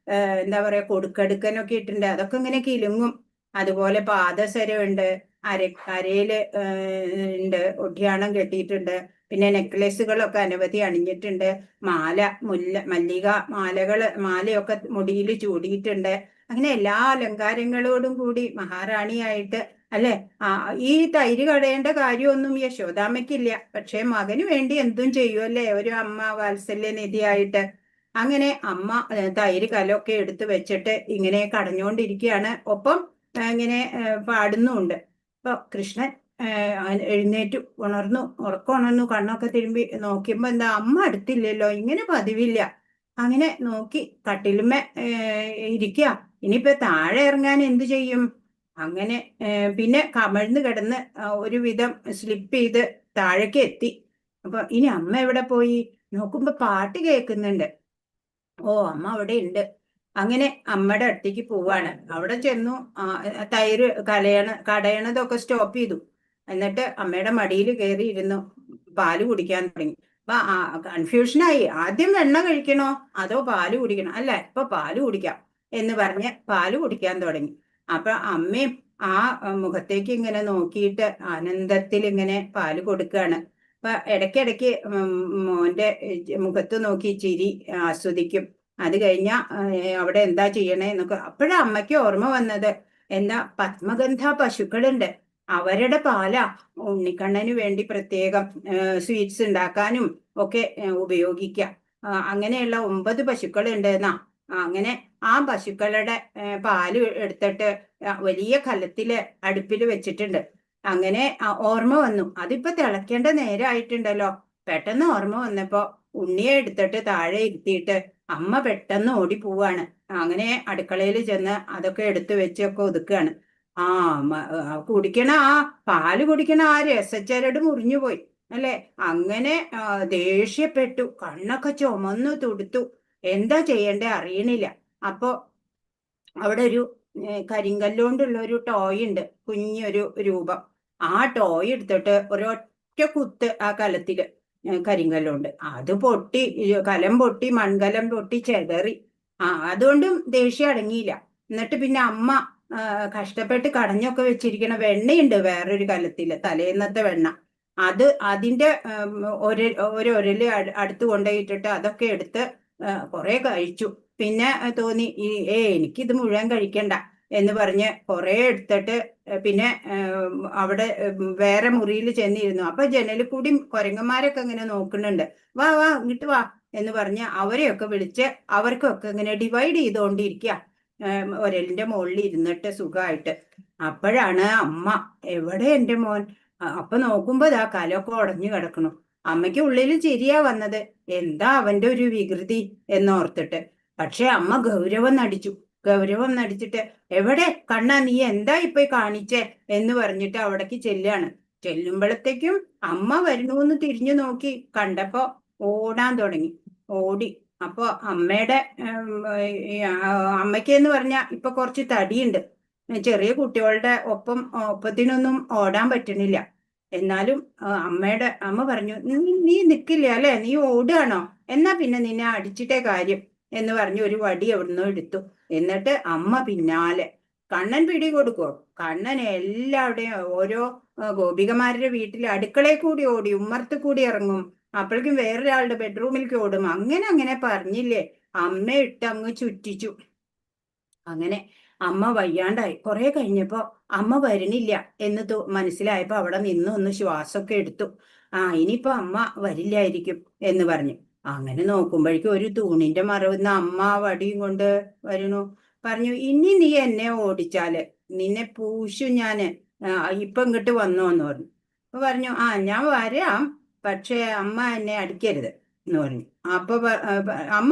Speaker 10: എന്താ പറയാ, കൊടുക്കടുക്കനൊക്കെ ഇട്ടുണ്ട്. അതൊക്കെ ഇങ്ങനെ കിലുങ്ങും. അതുപോലെ പാദസരമുണ്ട്, അരയില് ഉണ്ട്, ഒഡ്യാണം കെട്ടിയിട്ടുണ്ട്. പിന്നെ നെക്ലേസുകളൊക്കെ അനവധി അണിഞ്ഞിട്ടുണ്ട്. മാല, മുല്ല, മല്ലിക മാലകള്, മാലയൊക്കെ മുടിയിൽ ചൂടിയിട്ടുണ്ട്. അങ്ങനെ എല്ലാ അലങ്കാരങ്ങളോടും കൂടി മഹാറാണിയായിട്ട്, അല്ലെ? ഈ തൈര് കടയേണ്ട കാര്യമൊന്നും യശോദാമ്മയ്ക്കില്ല. പക്ഷെ മകന് വേണ്ടി എന്തും ചെയ്യുമല്ലേ ഒരു അമ്മ വാത്സല്യനിധിയായിട്ട്. അങ്ങനെ അമ്മ തൈര് കലമൊക്കെ എടുത്തു വെച്ചിട്ട് ഇങ്ങനെ കടഞ്ഞുകൊണ്ടിരിക്കുകയാണ്. ഒപ്പം ഇങ്ങനെ പാടുന്നുമുണ്ട്. അപ്പൊ കൃഷ്ണൻ എഴുന്നേറ്റു, ഉണർന്നു, ഉറക്കം ഉണർന്നു, കണ്ണൊക്കെ തിരുമ്പി നോക്കിയപ്പോ എന്താ, അമ്മ അടുത്തില്ലല്ലോ, ഇങ്ങനെ പതിവില്ല. അങ്ങനെ നോക്കി കട്ടിലുമേ ഇരിക്കുക. ഇനിയിപ്പോ താഴെ ഇറങ്ങാൻ എന്തു ചെയ്യും? അങ്ങനെ പിന്നെ കമഴ്ന്ന് കിടന്ന് ഒരുവിധം സ്ലിപ്പ് ചെയ്ത് താഴേക്ക് എത്തി. അപ്പൊ ഇനി അമ്മ എവിടെ പോയി? നോക്കുമ്പോ പാട്ട് കേൾക്കുന്നുണ്ട്. ഓ, അമ്മ അവിടെ ഉണ്ട്. അങ്ങനെ അമ്മയുടെ അടുത്തേക്ക് പോവാണ്. അവിടെ ചെന്നു തൈര് കടയണതൊക്കെ സ്റ്റോപ്പ് ചെയ്തു. എന്നിട്ട് അമ്മയുടെ മടിയിൽ കയറി ഇരുന്നു പാല് കുടിക്കാൻ തുടങ്ങി. അപ്പൊ കൺഫ്യൂഷനായി. ആദ്യം വെണ്ണ കഴിക്കണോ അതോ പാല് കുടിക്കണോ? അല്ല, ഇപ്പൊ പാല് കുടിക്കാം എന്ന് പറഞ്ഞ് പാല് കുടിക്കാൻ തുടങ്ങി. അപ്പൊ അമ്മയും ആ മുഖത്തേക്ക് ഇങ്ങനെ നോക്കിയിട്ട് ആനന്ദത്തിൽ ഇങ്ങനെ പാല് കൊടുക്കുകയാണ്. അപ്പൊ ഇടയ്ക്കിടയ്ക്ക് മോന്റെ മുഖത്ത് നോക്കി ചിരി ആസ്വദിക്കും. അത് കഴിഞ്ഞാ അവിടെ എന്താ ചെയ്യണേ എന്നൊക്കെ. അപ്പോഴാ അമ്മയ്ക്ക് ഓർമ്മ വന്നത്, എന്താ പത്മഗന്ധ പശുക്കളുണ്ട്, അവരുടെ പാലാ ഉണ്ണിക്കണ്ണന് വേണ്ടി പ്രത്യേകം സ്വീറ്റ്സ് ഉണ്ടാക്കാനും ഒക്കെ ഉപയോഗിക്കാം. അങ്ങനെയുള്ള 9 പശുക്കളുണ്ട് എന്നാ. അങ്ങനെ ആ പശുക്കളുടെ പാല് എടുത്തിട്ട് വലിയ കലത്തില് അടുപ്പിൽ വെച്ചിട്ടുണ്ട്. അങ്ങനെ ഓർമ്മ വന്നു, അതിപ്പോ തിളയ്ക്കേണ്ട നേരമായിട്ടുണ്ടല്ലോ. പെട്ടെന്ന് ഓർമ്മ വന്നപ്പോ ഉണ്ണിയെ എടുത്തിട്ട് താഴെ ഇരുത്തിയിട്ട് അമ്മ പെട്ടെന്ന് ഓടി പോവാണ്. അങ്ങനെ അടുക്കളയിൽ ചെന്ന് അതൊക്കെ എടുത്തു വെച്ചൊക്കെ ഒതുക്കുകയാണ്. ആ കുടിക്കണ ആ പാല് കുടിക്കണ ആ രസച്ചരട് മുറിഞ്ഞു പോയി അല്ലെ? അങ്ങനെ ദേഷ്യപ്പെട്ടു, കണ്ണൊക്കെ ചുമന്നു തുടുത്തു. എന്താ ചെയ്യണ്ടേ അറിയണില്ല. അപ്പൊ അവിടെ ഒരു കരിങ്കല്ലുകൊണ്ടുള്ള ഒരു ടോയ് ഉണ്ട്, കുഞ്ഞൊരു രൂപം. ആ ടോയ് എടുത്തിട്ട് ഒരൊറ്റ കുത്ത് ആ കലത്തില് കരിങ്കല്ലുണ്ട്. അത് പൊട്ടി, കലം പൊട്ടി, മൺകലം പൊട്ടി ചെതറി. അതുകൊണ്ടും ദേഷ്യം അടങ്ങിയില്ല. എന്നിട്ട് പിന്നെ അമ്മ കഷ്ടപ്പെട്ട് കടഞ്ഞൊക്കെ വെച്ചിരിക്കണ വെണ്ണയുണ്ട് വേറൊരു കലത്തില്, തലേന്നത്തെ വെണ്ണ. അത് അതിന്റെ ഒരു ഒരല് അടുത്ത് കൊണ്ടുപോയിട്ടിട്ട് അതൊക്കെ എടുത്ത് കുറെ കഴിച്ചു. പിന്നെ തോന്നി എനിക്കിത് മുഴുവൻ കഴിക്കണ്ട എന്ന് പറഞ്ഞ് കുറെ എടുത്തിട്ട് പിന്നെ അവിടെ വേറെ മുറിയിൽ ചെന്നിരുന്നു. അപ്പൊ ജനലിൽ കൂടി കുരങ്ങന്മാരൊക്കെ ഇങ്ങനെ നോക്കുന്നുണ്ട്. വാ വാ ഇങ്ങോട്ട് വാ എന്ന് പറഞ്ഞ് അവരെയൊക്കെ വിളിച്ച് അവർക്കൊക്കെ ഇങ്ങനെ ഡിവൈഡ് ചെയ്തുകൊണ്ടിരിക്കുക ഒരലിന്റെ മുകളിൽ ഇരുന്നിട്ട് സുഖമായിട്ട്. അപ്പോഴാണ് അമ്മ, എവിടെ എന്റെ മോൻ? അപ്പൊ നോക്കുമ്പോ ഇതാ കലമൊക്കെ ഉടഞ്ഞു കിടക്കണു. അമ്മയ്ക്ക് ഉള്ളിൽ ചിരിയാ വന്നത്, എന്താ അവന്റെ ഒരു വികൃതി എന്നോർത്തിട്ട്. പക്ഷെ അമ്മ ഗൗരവം നടിച്ചു. ഗൗരവം നടിച്ചിട്ട് എവിടെ കണ്ണാ, നീ എന്താ ഇപ്പൊ കാണിച്ചേ എന്ന് പറഞ്ഞിട്ട് അവിടേക്ക് ചെല്ലാണ്. ചെല്ലുമ്പോഴത്തേക്കും അമ്മ വരണൂന്ന് തിരിഞ്ഞു നോക്കി കണ്ടപ്പോ ഓടാൻ തുടങ്ങി, ഓടി. അപ്പൊ അമ്മയുടെ അമ്മയ്ക്ക് എന്ന് പറഞ്ഞാ ഇപ്പൊ കുറച്ച് തടിയുണ്ട്, ചെറിയ കുട്ടികളുടെ ഒപ്പത്തിനൊന്നും ഓടാൻ പറ്റണില്ല. എന്നാലും അമ്മ പറഞ്ഞു, നീ നിക്കില്ല അല്ലെ, നീ ഓടുകയാണോ, എന്നാ പിന്നെ നിന്നെ അടിച്ചിട്ടേ കാര്യം എന്ന് പറഞ്ഞു ഒരു വടി എവിടുന്നോ എടുത്തു. എന്നിട്ട് അമ്മ പിന്നാലെ. കണ്ണൻ പിടി കൊടുക്കോ? കണ്ണൻ എല്ലാവിടെയും ഓരോ ഗോപികമാരുടെ വീട്ടിലെ അടുക്കളയിൽ കൂടി ഓടി, ഉമ്മർത്ത് കൂടി ഇറങ്ങും, അപ്പോഴേക്കും വേറൊരാളുടെ ബെഡ്റൂമിലേക്ക് ഓടും. അങ്ങനെ അങ്ങനെ പറഞ്ഞില്ലേ, അമ്മ ഇട്ട് അങ്ങ് ചുറ്റിച്ചു. അങ്ങനെ അമ്മ വയ്യാണ്ടായി. കുറെ കഴിഞ്ഞപ്പോ അമ്മ വരണില്ല എന്ന് മനസ്സിലായപ്പോ അവിടെ നിന്ന് ഒന്ന് ശ്വാസമൊക്കെ എടുത്തു. ഇനിയിപ്പോ അമ്മ വരില്ലായിരിക്കും എന്ന് പറഞ്ഞു. അങ്ങനെ നോക്കുമ്പോഴേക്കും ഒരു തൂണിന്റെ മറവുന്ന അമ്മ വടിയും കൊണ്ട് വരണു. പറഞ്ഞു, ഇനി നീ എന്നെ ഓടിച്ചാല് നിന്നെ പൂശും ഞാന്, ഇപ്പൊ ഇങ്ങോട്ട് വന്നോ എന്ന് പറഞ്ഞു. അപ്പൊ പറഞ്ഞു, ഞാൻ വരാം, പക്ഷെ അമ്മ എന്നെ അടിക്കരുത് എന്ന് പറഞ്ഞു. അപ്പൊ അമ്മ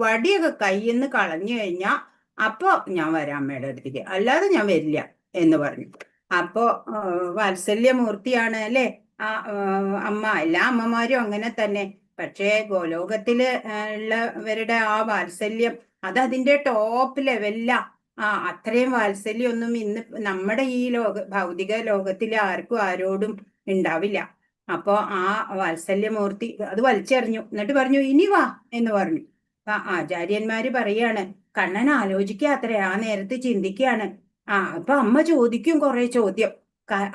Speaker 10: വടിയൊക്കെ കയ്യിൽ നിന്ന് കളഞ്ഞു കഴിഞ്ഞാ അപ്പൊ ഞാൻ വരാം അമ്മയുടെ അടുത്തേക്ക്, അല്ലാതെ ഞാൻ വരില്ല എന്ന് പറഞ്ഞു. അപ്പോ വാത്സല്യമൂർത്തിയാണ് അല്ലേ ആ അമ്മ. എല്ലാ അമ്മമാരും അങ്ങനെ തന്നെ. പക്ഷേ ഗോലോകത്തില് ഉള്ളവരുടെ ആ വാത്സല്യം അത് അതിന്റെ ടോപ്പ് ലെവലിലാ. അത്രയും വാത്സല്യമൊന്നും ഇന്ന് നമ്മുടെ ഈ ഭൗതിക ലോകത്തിൽ ആർക്കും ആരോടും ഉണ്ടാവില്ല. അപ്പോ ആ വാത്സല്യമൂർത്തി അത് വലിച്ചെറിഞ്ഞു. എന്നിട്ട് പറഞ്ഞു, ഇനി വാ എന്ന് പറഞ്ഞു. അപ്പൊ ആചാര്യന്മാര് പറയാണ്, കണ്ണൻ ആലോചിക്കുക അത്രേ, ആ നേരത്ത് ചിന്തിക്കുകയാണ്. അപ്പൊ അമ്മ ചോദിക്കും കുറെ ചോദ്യം.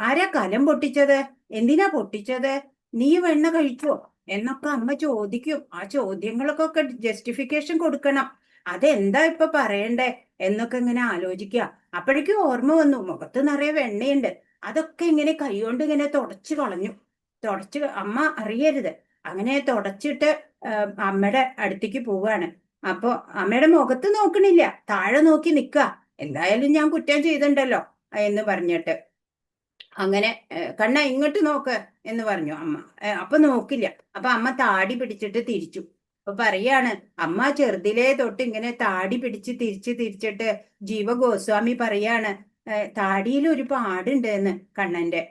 Speaker 10: ആരാ കലം പൊട്ടിച്ചത്? എന്തിനാ പൊട്ടിച്ചത്? നീ വെണ്ണ കഴിച്ചോ എന്നൊക്കെ അമ്മ ചോദിക്കും. ആ ചോദ്യങ്ങൾക്കൊക്കെ ജസ്റ്റിഫിക്കേഷൻ കൊടുക്കണം. അതെന്താ ഇപ്പൊ പറയണ്ടേ എന്നൊക്കെ ഇങ്ങനെ ആലോചിക്കുക. അപ്പോഴേക്കും ഓർമ്മ വന്നു, മുഖത്ത് നിറയെ വെണ്ണയുണ്ട്. അതൊക്കെ ഇങ്ങനെ കൈകൊണ്ട് ഇങ്ങനെ തുടച്ചു കളഞ്ഞു. തുടച്ച്, അമ്മ അറിയരുത്, അങ്ങനെ തുടച്ചിട്ട് അമ്മയുടെ അടുത്തേക്ക് പോവാണ്. അപ്പൊ അമ്മയുടെ മുഖത്ത് നോക്കണില്ല, താഴെ നോക്കി നിക്ക. എന്തായാലും ഞാൻ കുറ്റം ചെയ്തിട്ടുണ്ടല്ലോ എന്ന് പറഞ്ഞിട്ട് അങ്ങനെ കണ്ണ ഇങ്ങോട്ട് നോക്ക് എന്ന് പറഞ്ഞു അമ്മ. അപ്പൊ നോക്കില്ല. അപ്പൊ അമ്മ താടി പിടിച്ചിട്ട് തിരിച്ചു. അപ്പൊ പറയാണ്, അമ്മ ചെറുതിലേ തൊട്ട് ഇങ്ങനെ താടി പിടിച്ച് തിരിച്ചിട്ട് ജീവ ഗോസ്വാമി പറയാണ്, താടിയിൽ ഒരു പാടുണ്ട് എന്ന് കണ്ണന്റെ.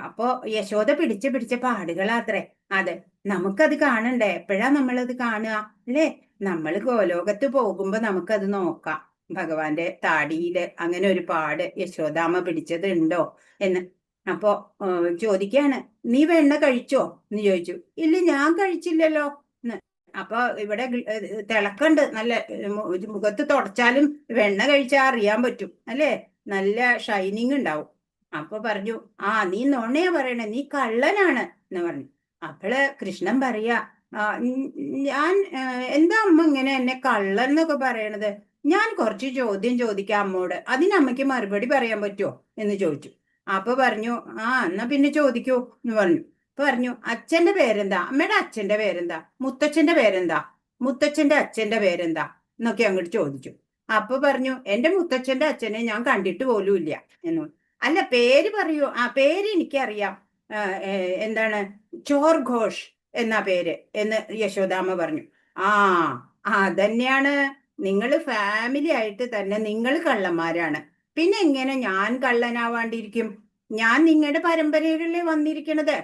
Speaker 10: അപ്പൊ യശോദ പിടിച്ച് പിടിച്ച പാടുകളാത്രേ അത്. നമുക്കത് കാണണ്ടേ? എപ്പോഴാ നമ്മളത് കാണുക അല്ലേ? നമ്മൾ ഗോലോകത്ത് പോകുമ്പോ നമുക്കത് നോക്കാം, ഭഗവാന്റെ താടിയില് അങ്ങനെ ഒരു പാട് യശോദാമ്മ പിടിച്ചത് ഉണ്ടോ എന്ന്. അപ്പോ ചോദിക്കാണ്, നീ വെണ്ണ കഴിച്ചോ എന്ന് ചോദിച്ചു. ഇല്ല, ഞാൻ കഴിച്ചില്ലല്ലോ എന്ന്. അപ്പൊ ഇവിടെ തിളക്കണ്ട്, നല്ല മുഖത്ത് തുടച്ചാലും വെണ്ണ കഴിച്ചാ അറിയാൻ പറ്റും അല്ലേ? നല്ല ഷൈനിങ് ഉണ്ടാവും. അപ്പൊ പറഞ്ഞു, നീ നുണയാ പറയണേ, നീ കള്ളനാണ് എന്ന് പറഞ്ഞു. അപ്പോള് കൃഷ്ണൻ പറയാ, ഞാൻ എന്താ അമ്മ ഇങ്ങനെ എന്നെ കള്ളൻ എന്നൊക്കെ പറയണത്? ഞാൻ കുറച്ച് ചോദ്യം ചോദിക്കാം അമ്മോട്, അതിന് അമ്മയ്ക്ക് മറുപടി പറയാൻ പറ്റുമോ എന്ന് ചോദിച്ചു. അപ്പൊ പറഞ്ഞു, എന്നാ പിന്നെ ചോദിക്കൂ എന്ന് പറഞ്ഞു. പറഞ്ഞു, അച്ഛന്റെ പേരെന്താ? അമ്മയുടെ അച്ഛന്റെ പേരെന്താ? മുത്തച്ഛന്റെ പേരെന്താ? മുത്തച്ഛന്റെ അച്ഛന്റെ പേരെന്താ എന്നൊക്കെ അങ്ങോട്ട് ചോദിച്ചു. അപ്പൊ പറഞ്ഞു, എന്റെ മുത്തച്ഛന്റെ അച്ഛനെ ഞാൻ കണ്ടിട്ട് പോലും ഇല്ല എന്ന്. അല്ല, പേര് പറയൂ. പേര് എനിക്കറിയാം, എന്താണ്, ചോർ ഘോഷ് എന്നാ പേര് എന്ന് യശോദാമ്മ പറഞ്ഞു. അതന്നെയാണ്, നിങ്ങൾ ഫാമിലി ആയിട്ട് തന്നെ നിങ്ങൾ കള്ളന്മാരാണ്. പിന്നെ എങ്ങനെ ഞാൻ കള്ളനാവാണ്ടിരിക്കും? ഞാൻ നിങ്ങളുടെ പരമ്പരയിലല്ലേ വന്നിരിക്കണത്.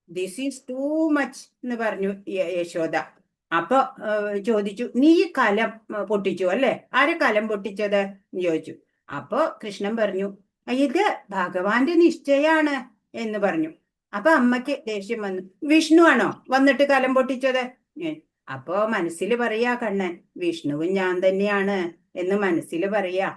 Speaker 10: This is too much എന്ന് പറഞ്ഞു യശോദ. അപ്പൊ ചോദിച്ചു, നീ കലം പൊട്ടിച്ചു അല്ലേ? ആരെ കലം പൊട്ടിച്ചത് എന്ന് ചോദിച്ചു. അപ്പൊ കൃഷ്ണൻ പറഞ്ഞു, ഇത് ഭഗവാന്റെ നിശ്ചയാണ് എന്ന് പറഞ്ഞു. അപ്പൊ അമ്മയ്ക്ക് ദേഷ്യം വന്നു. വിഷ്ണു ആണോ വന്നിട്ട് കലം പൊട്ടിച്ചത്? അപ്പോ മനസ്സിൽ പറയാ കണ്ണൻ, വിഷ്ണുവും ഞാൻ തന്നെയാണ് എന്ന് മനസ്സിൽ പറയാ.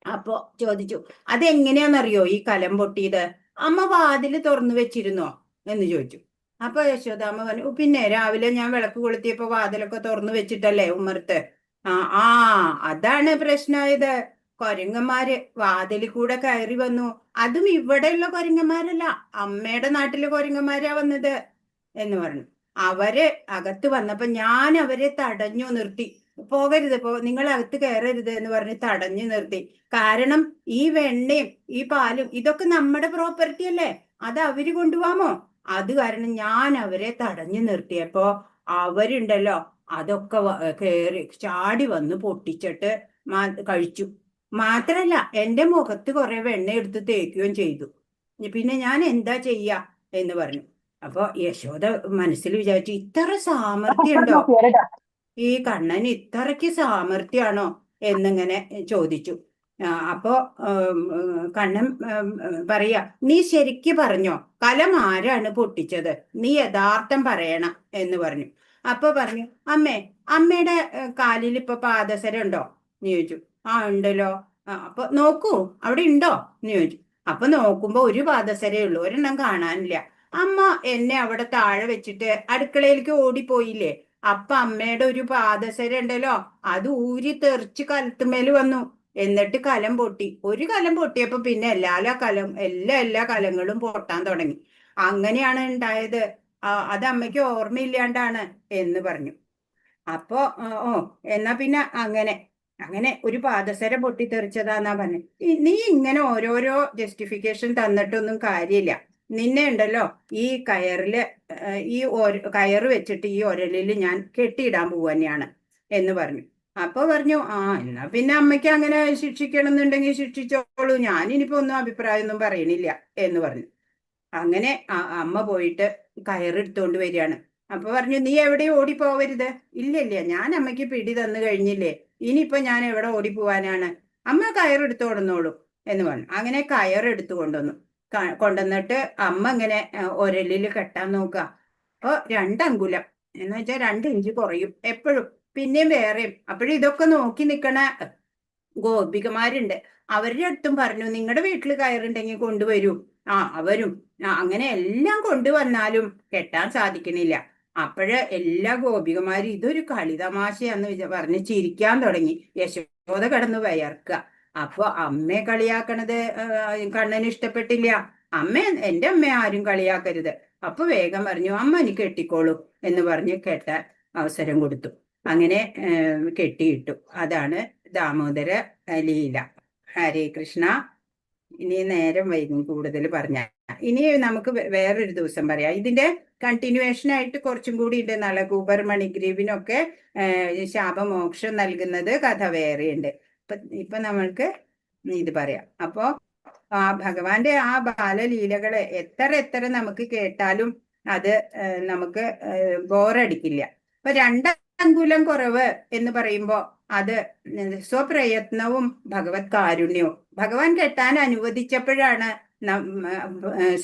Speaker 10: അപ്പൊ ചോദിച്ചു, അതെങ്ങനെയാന്നറിയോ ഈ കലം പൊട്ടിയത്? അമ്മ വാതില് തുറന്നു വെച്ചിരുന്നോ എന്ന് ചോദിച്ചു. അപ്പൊ യശോദാമ്മ പറഞ്ഞു, പിന്നെ രാവിലെ ഞാൻ വിളക്ക് കൊളുത്തിയപ്പോ വാതിലൊക്കെ തുറന്നു വെച്ചിട്ടല്ലേ ഉമ്മർത്ത്. ആ അതാണ് പ്രശ്നമായത്. കൊരങ്ങന്മാര് വാതിലിൽ കൂടെ കയറി വന്നു. അതും ഇവിടെയുള്ള കൊരങ്ങന്മാരല്ല, അമ്മയുടെ നാട്ടിലെ കൊരങ്ങന്മാരാ വന്നത് എന്ന് പറഞ്ഞു. അവര് അകത്ത് വന്നപ്പോ ഞാൻ അവരെ തടഞ്ഞു നിർത്തി. പോകരുത്, നിങ്ങൾ അകത്ത് കയറരുത് എന്ന് പറഞ്ഞ് തടഞ്ഞു നിർത്തി. കാരണം ഈ വെണ്ണയും ഈ പാലും ഇതൊക്കെ നമ്മുടെ പ്രോപ്പർട്ടി അല്ലേ, അത് അവര് കൊണ്ടുപോകാമോ? അത് കാരണം ഞാൻ അവരെ തടഞ്ഞു നിർത്തിയപ്പോ അവരുണ്ടല്ലോ അതൊക്കെ കയറി ചാടി വന്ന് പൊട്ടിച്ചിട്ട് കഴിച്ചു. മാത്രല്ല എന്റെ മുഖത്ത് കുറെ വെണ്ണ എടുത്ത് തേക്കുകയും ചെയ്തു. പിന്നെ ഞാൻ എന്താ ചെയ്യാ എന്ന് പറഞ്ഞു. അപ്പൊ യശോദ മനസ്സിൽ വിചാരിച്ചു, ഇത്ര സാമർഥ്യമുണ്ടോ ഈ കണ്ണന്, ഇത്രയ്ക്ക് സാമർഥ്യാണോ എന്നിങ്ങനെ ചോദിച്ചു. അപ്പോ കണ്ണൻ പറയാ, നീ ശരിക്ക് പറഞ്ഞോ, കലം ആരാണ് പൊട്ടിച്ചത്, നീ യഥാർത്ഥം പറയണം എന്ന് പറഞ്ഞു. അപ്പൊ പറഞ്ഞു, അമ്മേ, അമ്മയുടെ കാലിൽ ഇപ്പൊ പാദസരം ഉണ്ടോ എന്ന് ചോദിച്ചു. ഉണ്ടല്ലോ. അപ്പൊ നോക്കൂ, അവിടെ ഉണ്ടോ എന്ന് ചോദിച്ചു. അപ്പൊ നോക്കുമ്പോ ഒരു പാദസരേ ഉള്ളൂ, ഒരെണ്ണം കാണാനില്ല. അമ്മ എന്നെ അവിടെ താഴെ വെച്ചിട്ട് അടുക്കളയിലേക്ക് ഓടിപ്പോയില്ലേ, അപ്പൊ അമ്മയുടെ ഒരു പാദസരം ഉണ്ടല്ലോ, അത് ഊരി തെറിച്ച് കലത്തുമേല് വന്നു. എന്നിട്ട് കലം പൊട്ടി. ഒരു കലം പൊട്ടിയപ്പോ പിന്നെ എല്ലാ എല്ലാ കലങ്ങളും പൊട്ടാൻ തുടങ്ങി. അങ്ങനെയാണ് ഉണ്ടായത്. അത് അമ്മയ്ക്ക് ഓർമ്മയില്ലാണ്ടാണ് എന്ന് പറഞ്ഞു. അപ്പോ ഓ എന്നാ പിന്നെ അങ്ങനെ അങ്ങനെ ഒരു പാദസരം പൊട്ടിത്തെറിച്ചതാന്നാ പറഞ്ഞു. നീ ഇങ്ങനെ ഓരോരോ ജസ്റ്റിഫിക്കേഷൻ തന്നിട്ടൊന്നും കാര്യമില്ല. നിന്നെ ഉണ്ടല്ലോ ഈ കയറില് ഈ കയറ് വെച്ചിട്ട് ഈ ഒരലില് ഞാൻ കെട്ടിയിടാൻ പോവുക തന്നെയാണ് എന്ന് പറഞ്ഞു. അപ്പൊ പറഞ്ഞു, എന്നാ പിന്നെ അമ്മയ്ക്ക് അങ്ങനെ ശിക്ഷിക്കണം എന്നുണ്ടെങ്കിൽ ശിക്ഷിച്ചോളൂ, ഞാൻ ഇനിയിപ്പോ ഒന്നും അഭിപ്രായമൊന്നും പറയണില്ല എന്ന് പറഞ്ഞു. അങ്ങനെ അമ്മ പോയിട്ട് കയറെടുത്തോണ്ട് വരികയാണ്. അപ്പൊ പറഞ്ഞു, നീ എവിടെയും ഓടിപ്പോവരുത്. ഇല്ല ഇല്ല, ഞാൻ അമ്മയ്ക്ക് പിടി തന്നു കഴിഞ്ഞില്ലേ, ഇനിയിപ്പോ ഞാൻ എവിടെ ഓടിപ്പോവാനാണ്, അമ്മ കയറെടുത്തു കൊണ്ടുവന്നോളൂ എന്ന് പറഞ്ഞു. അങ്ങനെ കയറെടുത്തു കൊണ്ടുവന്നു. കൊണ്ടുവന്നിട്ട് അമ്മ ഇങ്ങനെ ഒരലില് കെട്ടാൻ നോക്കുക. അപ്പൊ 2 അങ്കുലം എന്ന് വെച്ചാൽ 2 ഇഞ്ച് കുറയും എപ്പോഴും. പിന്നെയും വേറെയും. അപ്പോഴും ഇതൊക്കെ നോക്കി നിക്കണ ഗോപികമാരുണ്ട്. അവരുടെ അടുത്തും പറഞ്ഞു, നിങ്ങളുടെ വീട്ടിൽ കയറുണ്ടെങ്കിൽ കൊണ്ടുവരൂ. അവരും അങ്ങനെ എല്ലാം കൊണ്ടുവന്നാലും കെട്ടാൻ സാധിക്കണില്ല. അപ്പോഴ് എല്ലാ ഗോപികമാരും ഇതൊരു കളിതമാശയാന്ന് പറഞ്ഞ് ചിരിക്കാൻ തുടങ്ങി. യശോദ കിടന്ന് വിയർക്കുക. അപ്പൊ അമ്മയെ കളിയാക്കണത് കണ്ണന് ഇഷ്ടപ്പെട്ടില്ല. അമ്മ, എന്റെ അമ്മയെ ആരും കളിയാക്കരുത്. അപ്പൊ വേഗം പറഞ്ഞു, അമ്മ എനിക്ക് കെട്ടിക്കോളൂ എന്ന് പറഞ്ഞ് കെട്ടാൻ അവസരം കൊടുത്തു. അങ്ങനെ കെട്ടിയിട്ടു. അതാണ് ദാമോദര ലീല. ഹരേ കൃഷ്ണ. ഇനി നേരം വൈകും കൂടുതൽ പറഞ്ഞ. ഇനി നമുക്ക് വേറൊരു ദിവസം പറയാം. ഇതിന്റെ കണ്ടിന്യൂവേഷൻ ആയിട്ട് കുറച്ചും കൂടി ഉണ്ട്. നളകൂപർ മണിഗ്രീവിനൊക്കെ ശാപമോക്ഷം നൽകുന്നത് കഥ വേറെയുണ്ട്. ഇപ്പൊ നമ്മൾക്ക് ഇത് പറയാം. അപ്പോ ആ ഭഗവാന്റെ ആ ബാലലീലകളെ എത്ര എത്ര നമുക്ക് കേട്ടാലും അത് നമുക്ക് ബോറടിക്കില്ല. ഇപ്പൊ 2 അങ്കുലം കുറവ് എന്ന് പറയുമ്പോ അത് സ്വപ്രയത്നവും ഭഗവത് കാരുണ്യവും. ഭഗവാൻ കെട്ടാൻ അനുവദിച്ചപ്പോഴാണ്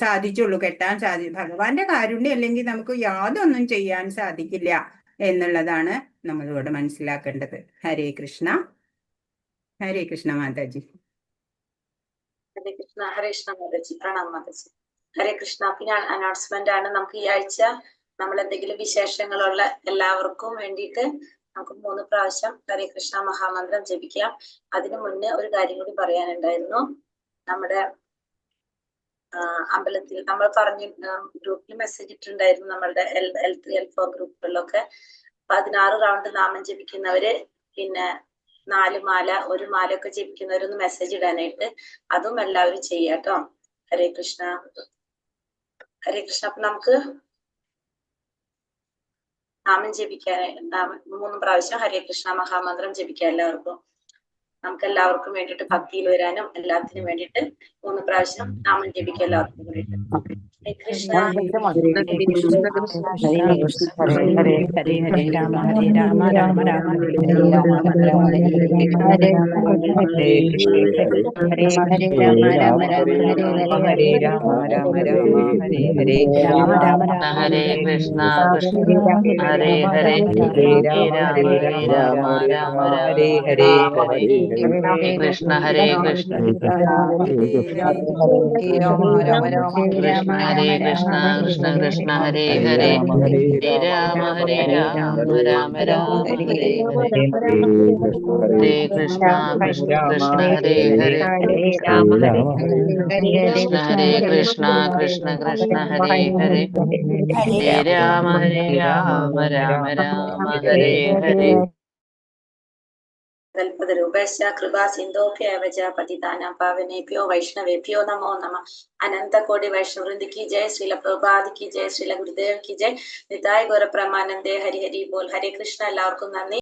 Speaker 10: സാധിച്ചുള്ളൂ, കെട്ടാൻ ഭഗവാന്റെ കാരുണ്യം അല്ലെങ്കിൽ നമുക്ക് യാതൊന്നും ചെയ്യാൻ സാധിക്കില്ല എന്നുള്ളതാണ് നമ്മളിവിടെ മനസ്സിലാക്കേണ്ടത്. ഹരേ കൃഷ്ണ. ഹരേ കൃഷ്ണ മാതാജി.
Speaker 1: ഹരേ കൃഷ്ണ. ഹരേ കൃഷ്ണ മാതാജി. പ്രണാം മാതാജി. ഹരേ കൃഷ്ണ. പിന്നെ അനൗൺസ്മെന്റ് ആണ്. നമുക്ക് ഈ ആഴ്ച നമ്മൾ എന്തെങ്കിലും വിശേഷങ്ങളുള്ള എല്ലാവർക്കും വേണ്ടിയിട്ട് നമുക്ക് 3 പ്രാവശ്യം ഹരേ കൃഷ്ണ മഹാമന്ത്രം ജപിക്കാം. അതിനു മുന്നേ ഒരു കാര്യം കൂടി പറയാനുണ്ടായിരുന്നു. നമ്മുടെ അമ്പലത്തിൽ നമ്മൾ പറഞ്ഞു, ഗ്രൂപ്പിൽ മെസ്സേജ് ഇട്ടിട്ടുണ്ടായിരുന്നു. നമ്മളുടെ L3 L4 ഗ്രൂപ്പുകളിലൊക്കെ 16 റൗണ്ട് നാമം ജപിക്കുന്നവര്, പിന്നെ 4 മാല 1 മാല ഒക്കെ ജപിക്കുന്നവരൊന്ന് മെസ്സേജ് ഇടാനായിട്ട്, അതും എല്ലാവരും ചെയ്യാട്ടോ. ഹരേ കൃഷ്ണ. ഹരേ കൃഷ്ണ. അപ്പൊ നമുക്ക് നാമം ജപിക്കാൻ 3 പ്രാവശ്യം ഹരേ കൃഷ്ണ മഹാമന്ത്രം ജപിക്കാം എല്ലാവർക്കും. നമുക്ക് എല്ലാവർക്കും വേണ്ടിയിട്ട് ഭക്തിയിൽ വരാനും എല്ലാത്തിനും വേണ്ടിയിട്ട് 3 പ്രാവശ്യം നാമം ജപിക്കാം എല്ലാവർക്കും വേണ്ടിയിട്ട്. ഹരേ കൃഷ്ണ.
Speaker 2: ഹരേ കൃഷ്ണ ഹരേ ഹരേ
Speaker 6: ഹരേ ഹരേ രാമ ഹരേ രാമ രാമ രാമ ഹരേ
Speaker 2: ഹരേ ഹരേ കൃഷ്ണ
Speaker 6: ഹരേ ഹരേ രാമ രാമ രാമ ഹരേ
Speaker 2: ഹരേ
Speaker 6: ഹരേ
Speaker 2: രാമ രാമ രാമ ഹരേ ഹരേ
Speaker 6: രാമ രാമ രാമ
Speaker 11: ഹരേ കൃഷ്ണ കൃഷ്ണ ഹരേ ഹരേ
Speaker 2: ഹരേ രാമ ഹരേ രാമ രാമ രാമ ഹരേ ഹരേ
Speaker 11: ഹരേ കൃഷ്ണ ഹരേ കൃഷ്ണ
Speaker 2: രാമ രാമ രാമ
Speaker 11: കൃഷ്ണ ഹരേ കൃഷ്ണ കൃഷ്ണ കൃഷ്ണ ഹരേ ഹരേ ഹരേ രാമ ഹരേ രാമ രാമ രാമ ഹരേ ഹരേ ഹരേ കൃഷ്ണ കൃഷ്ണ കൃഷ്ണ ഹരേ ഹരേ
Speaker 6: രാമ ഹരേ
Speaker 11: കൃഷ്ണ ഹരേ കൃഷ്ണ കൃഷ്ണ കൃഷ്ണ ഹരേ ഹരേ ഹരേ രാമ ഹരേ രാമ രാമ രാമ ഹരേ ഹരേ.
Speaker 1: കൽപതരൂപശ്ച കൃപാ സിന്ധോഭ്യവച പതിതാനാം പാവനേഭ്യോ വൈഷ്ണവേഭ്യോ നമോ നമ. അനന്തകോടി വൈഷ്ണവൃന്ദ കി ജയ, ശ്രീല പ്രഭുപാദ് കി ജയ, ശ്രീല ഗുരുദേവ് കി ജയ. നിതായ ഗൗര പ്രമാനന്ദേ ഹരി ഹരി ബോൽ. ഹരേ കൃഷ്ണ. എല്ലാവർക്കും നന്ദി.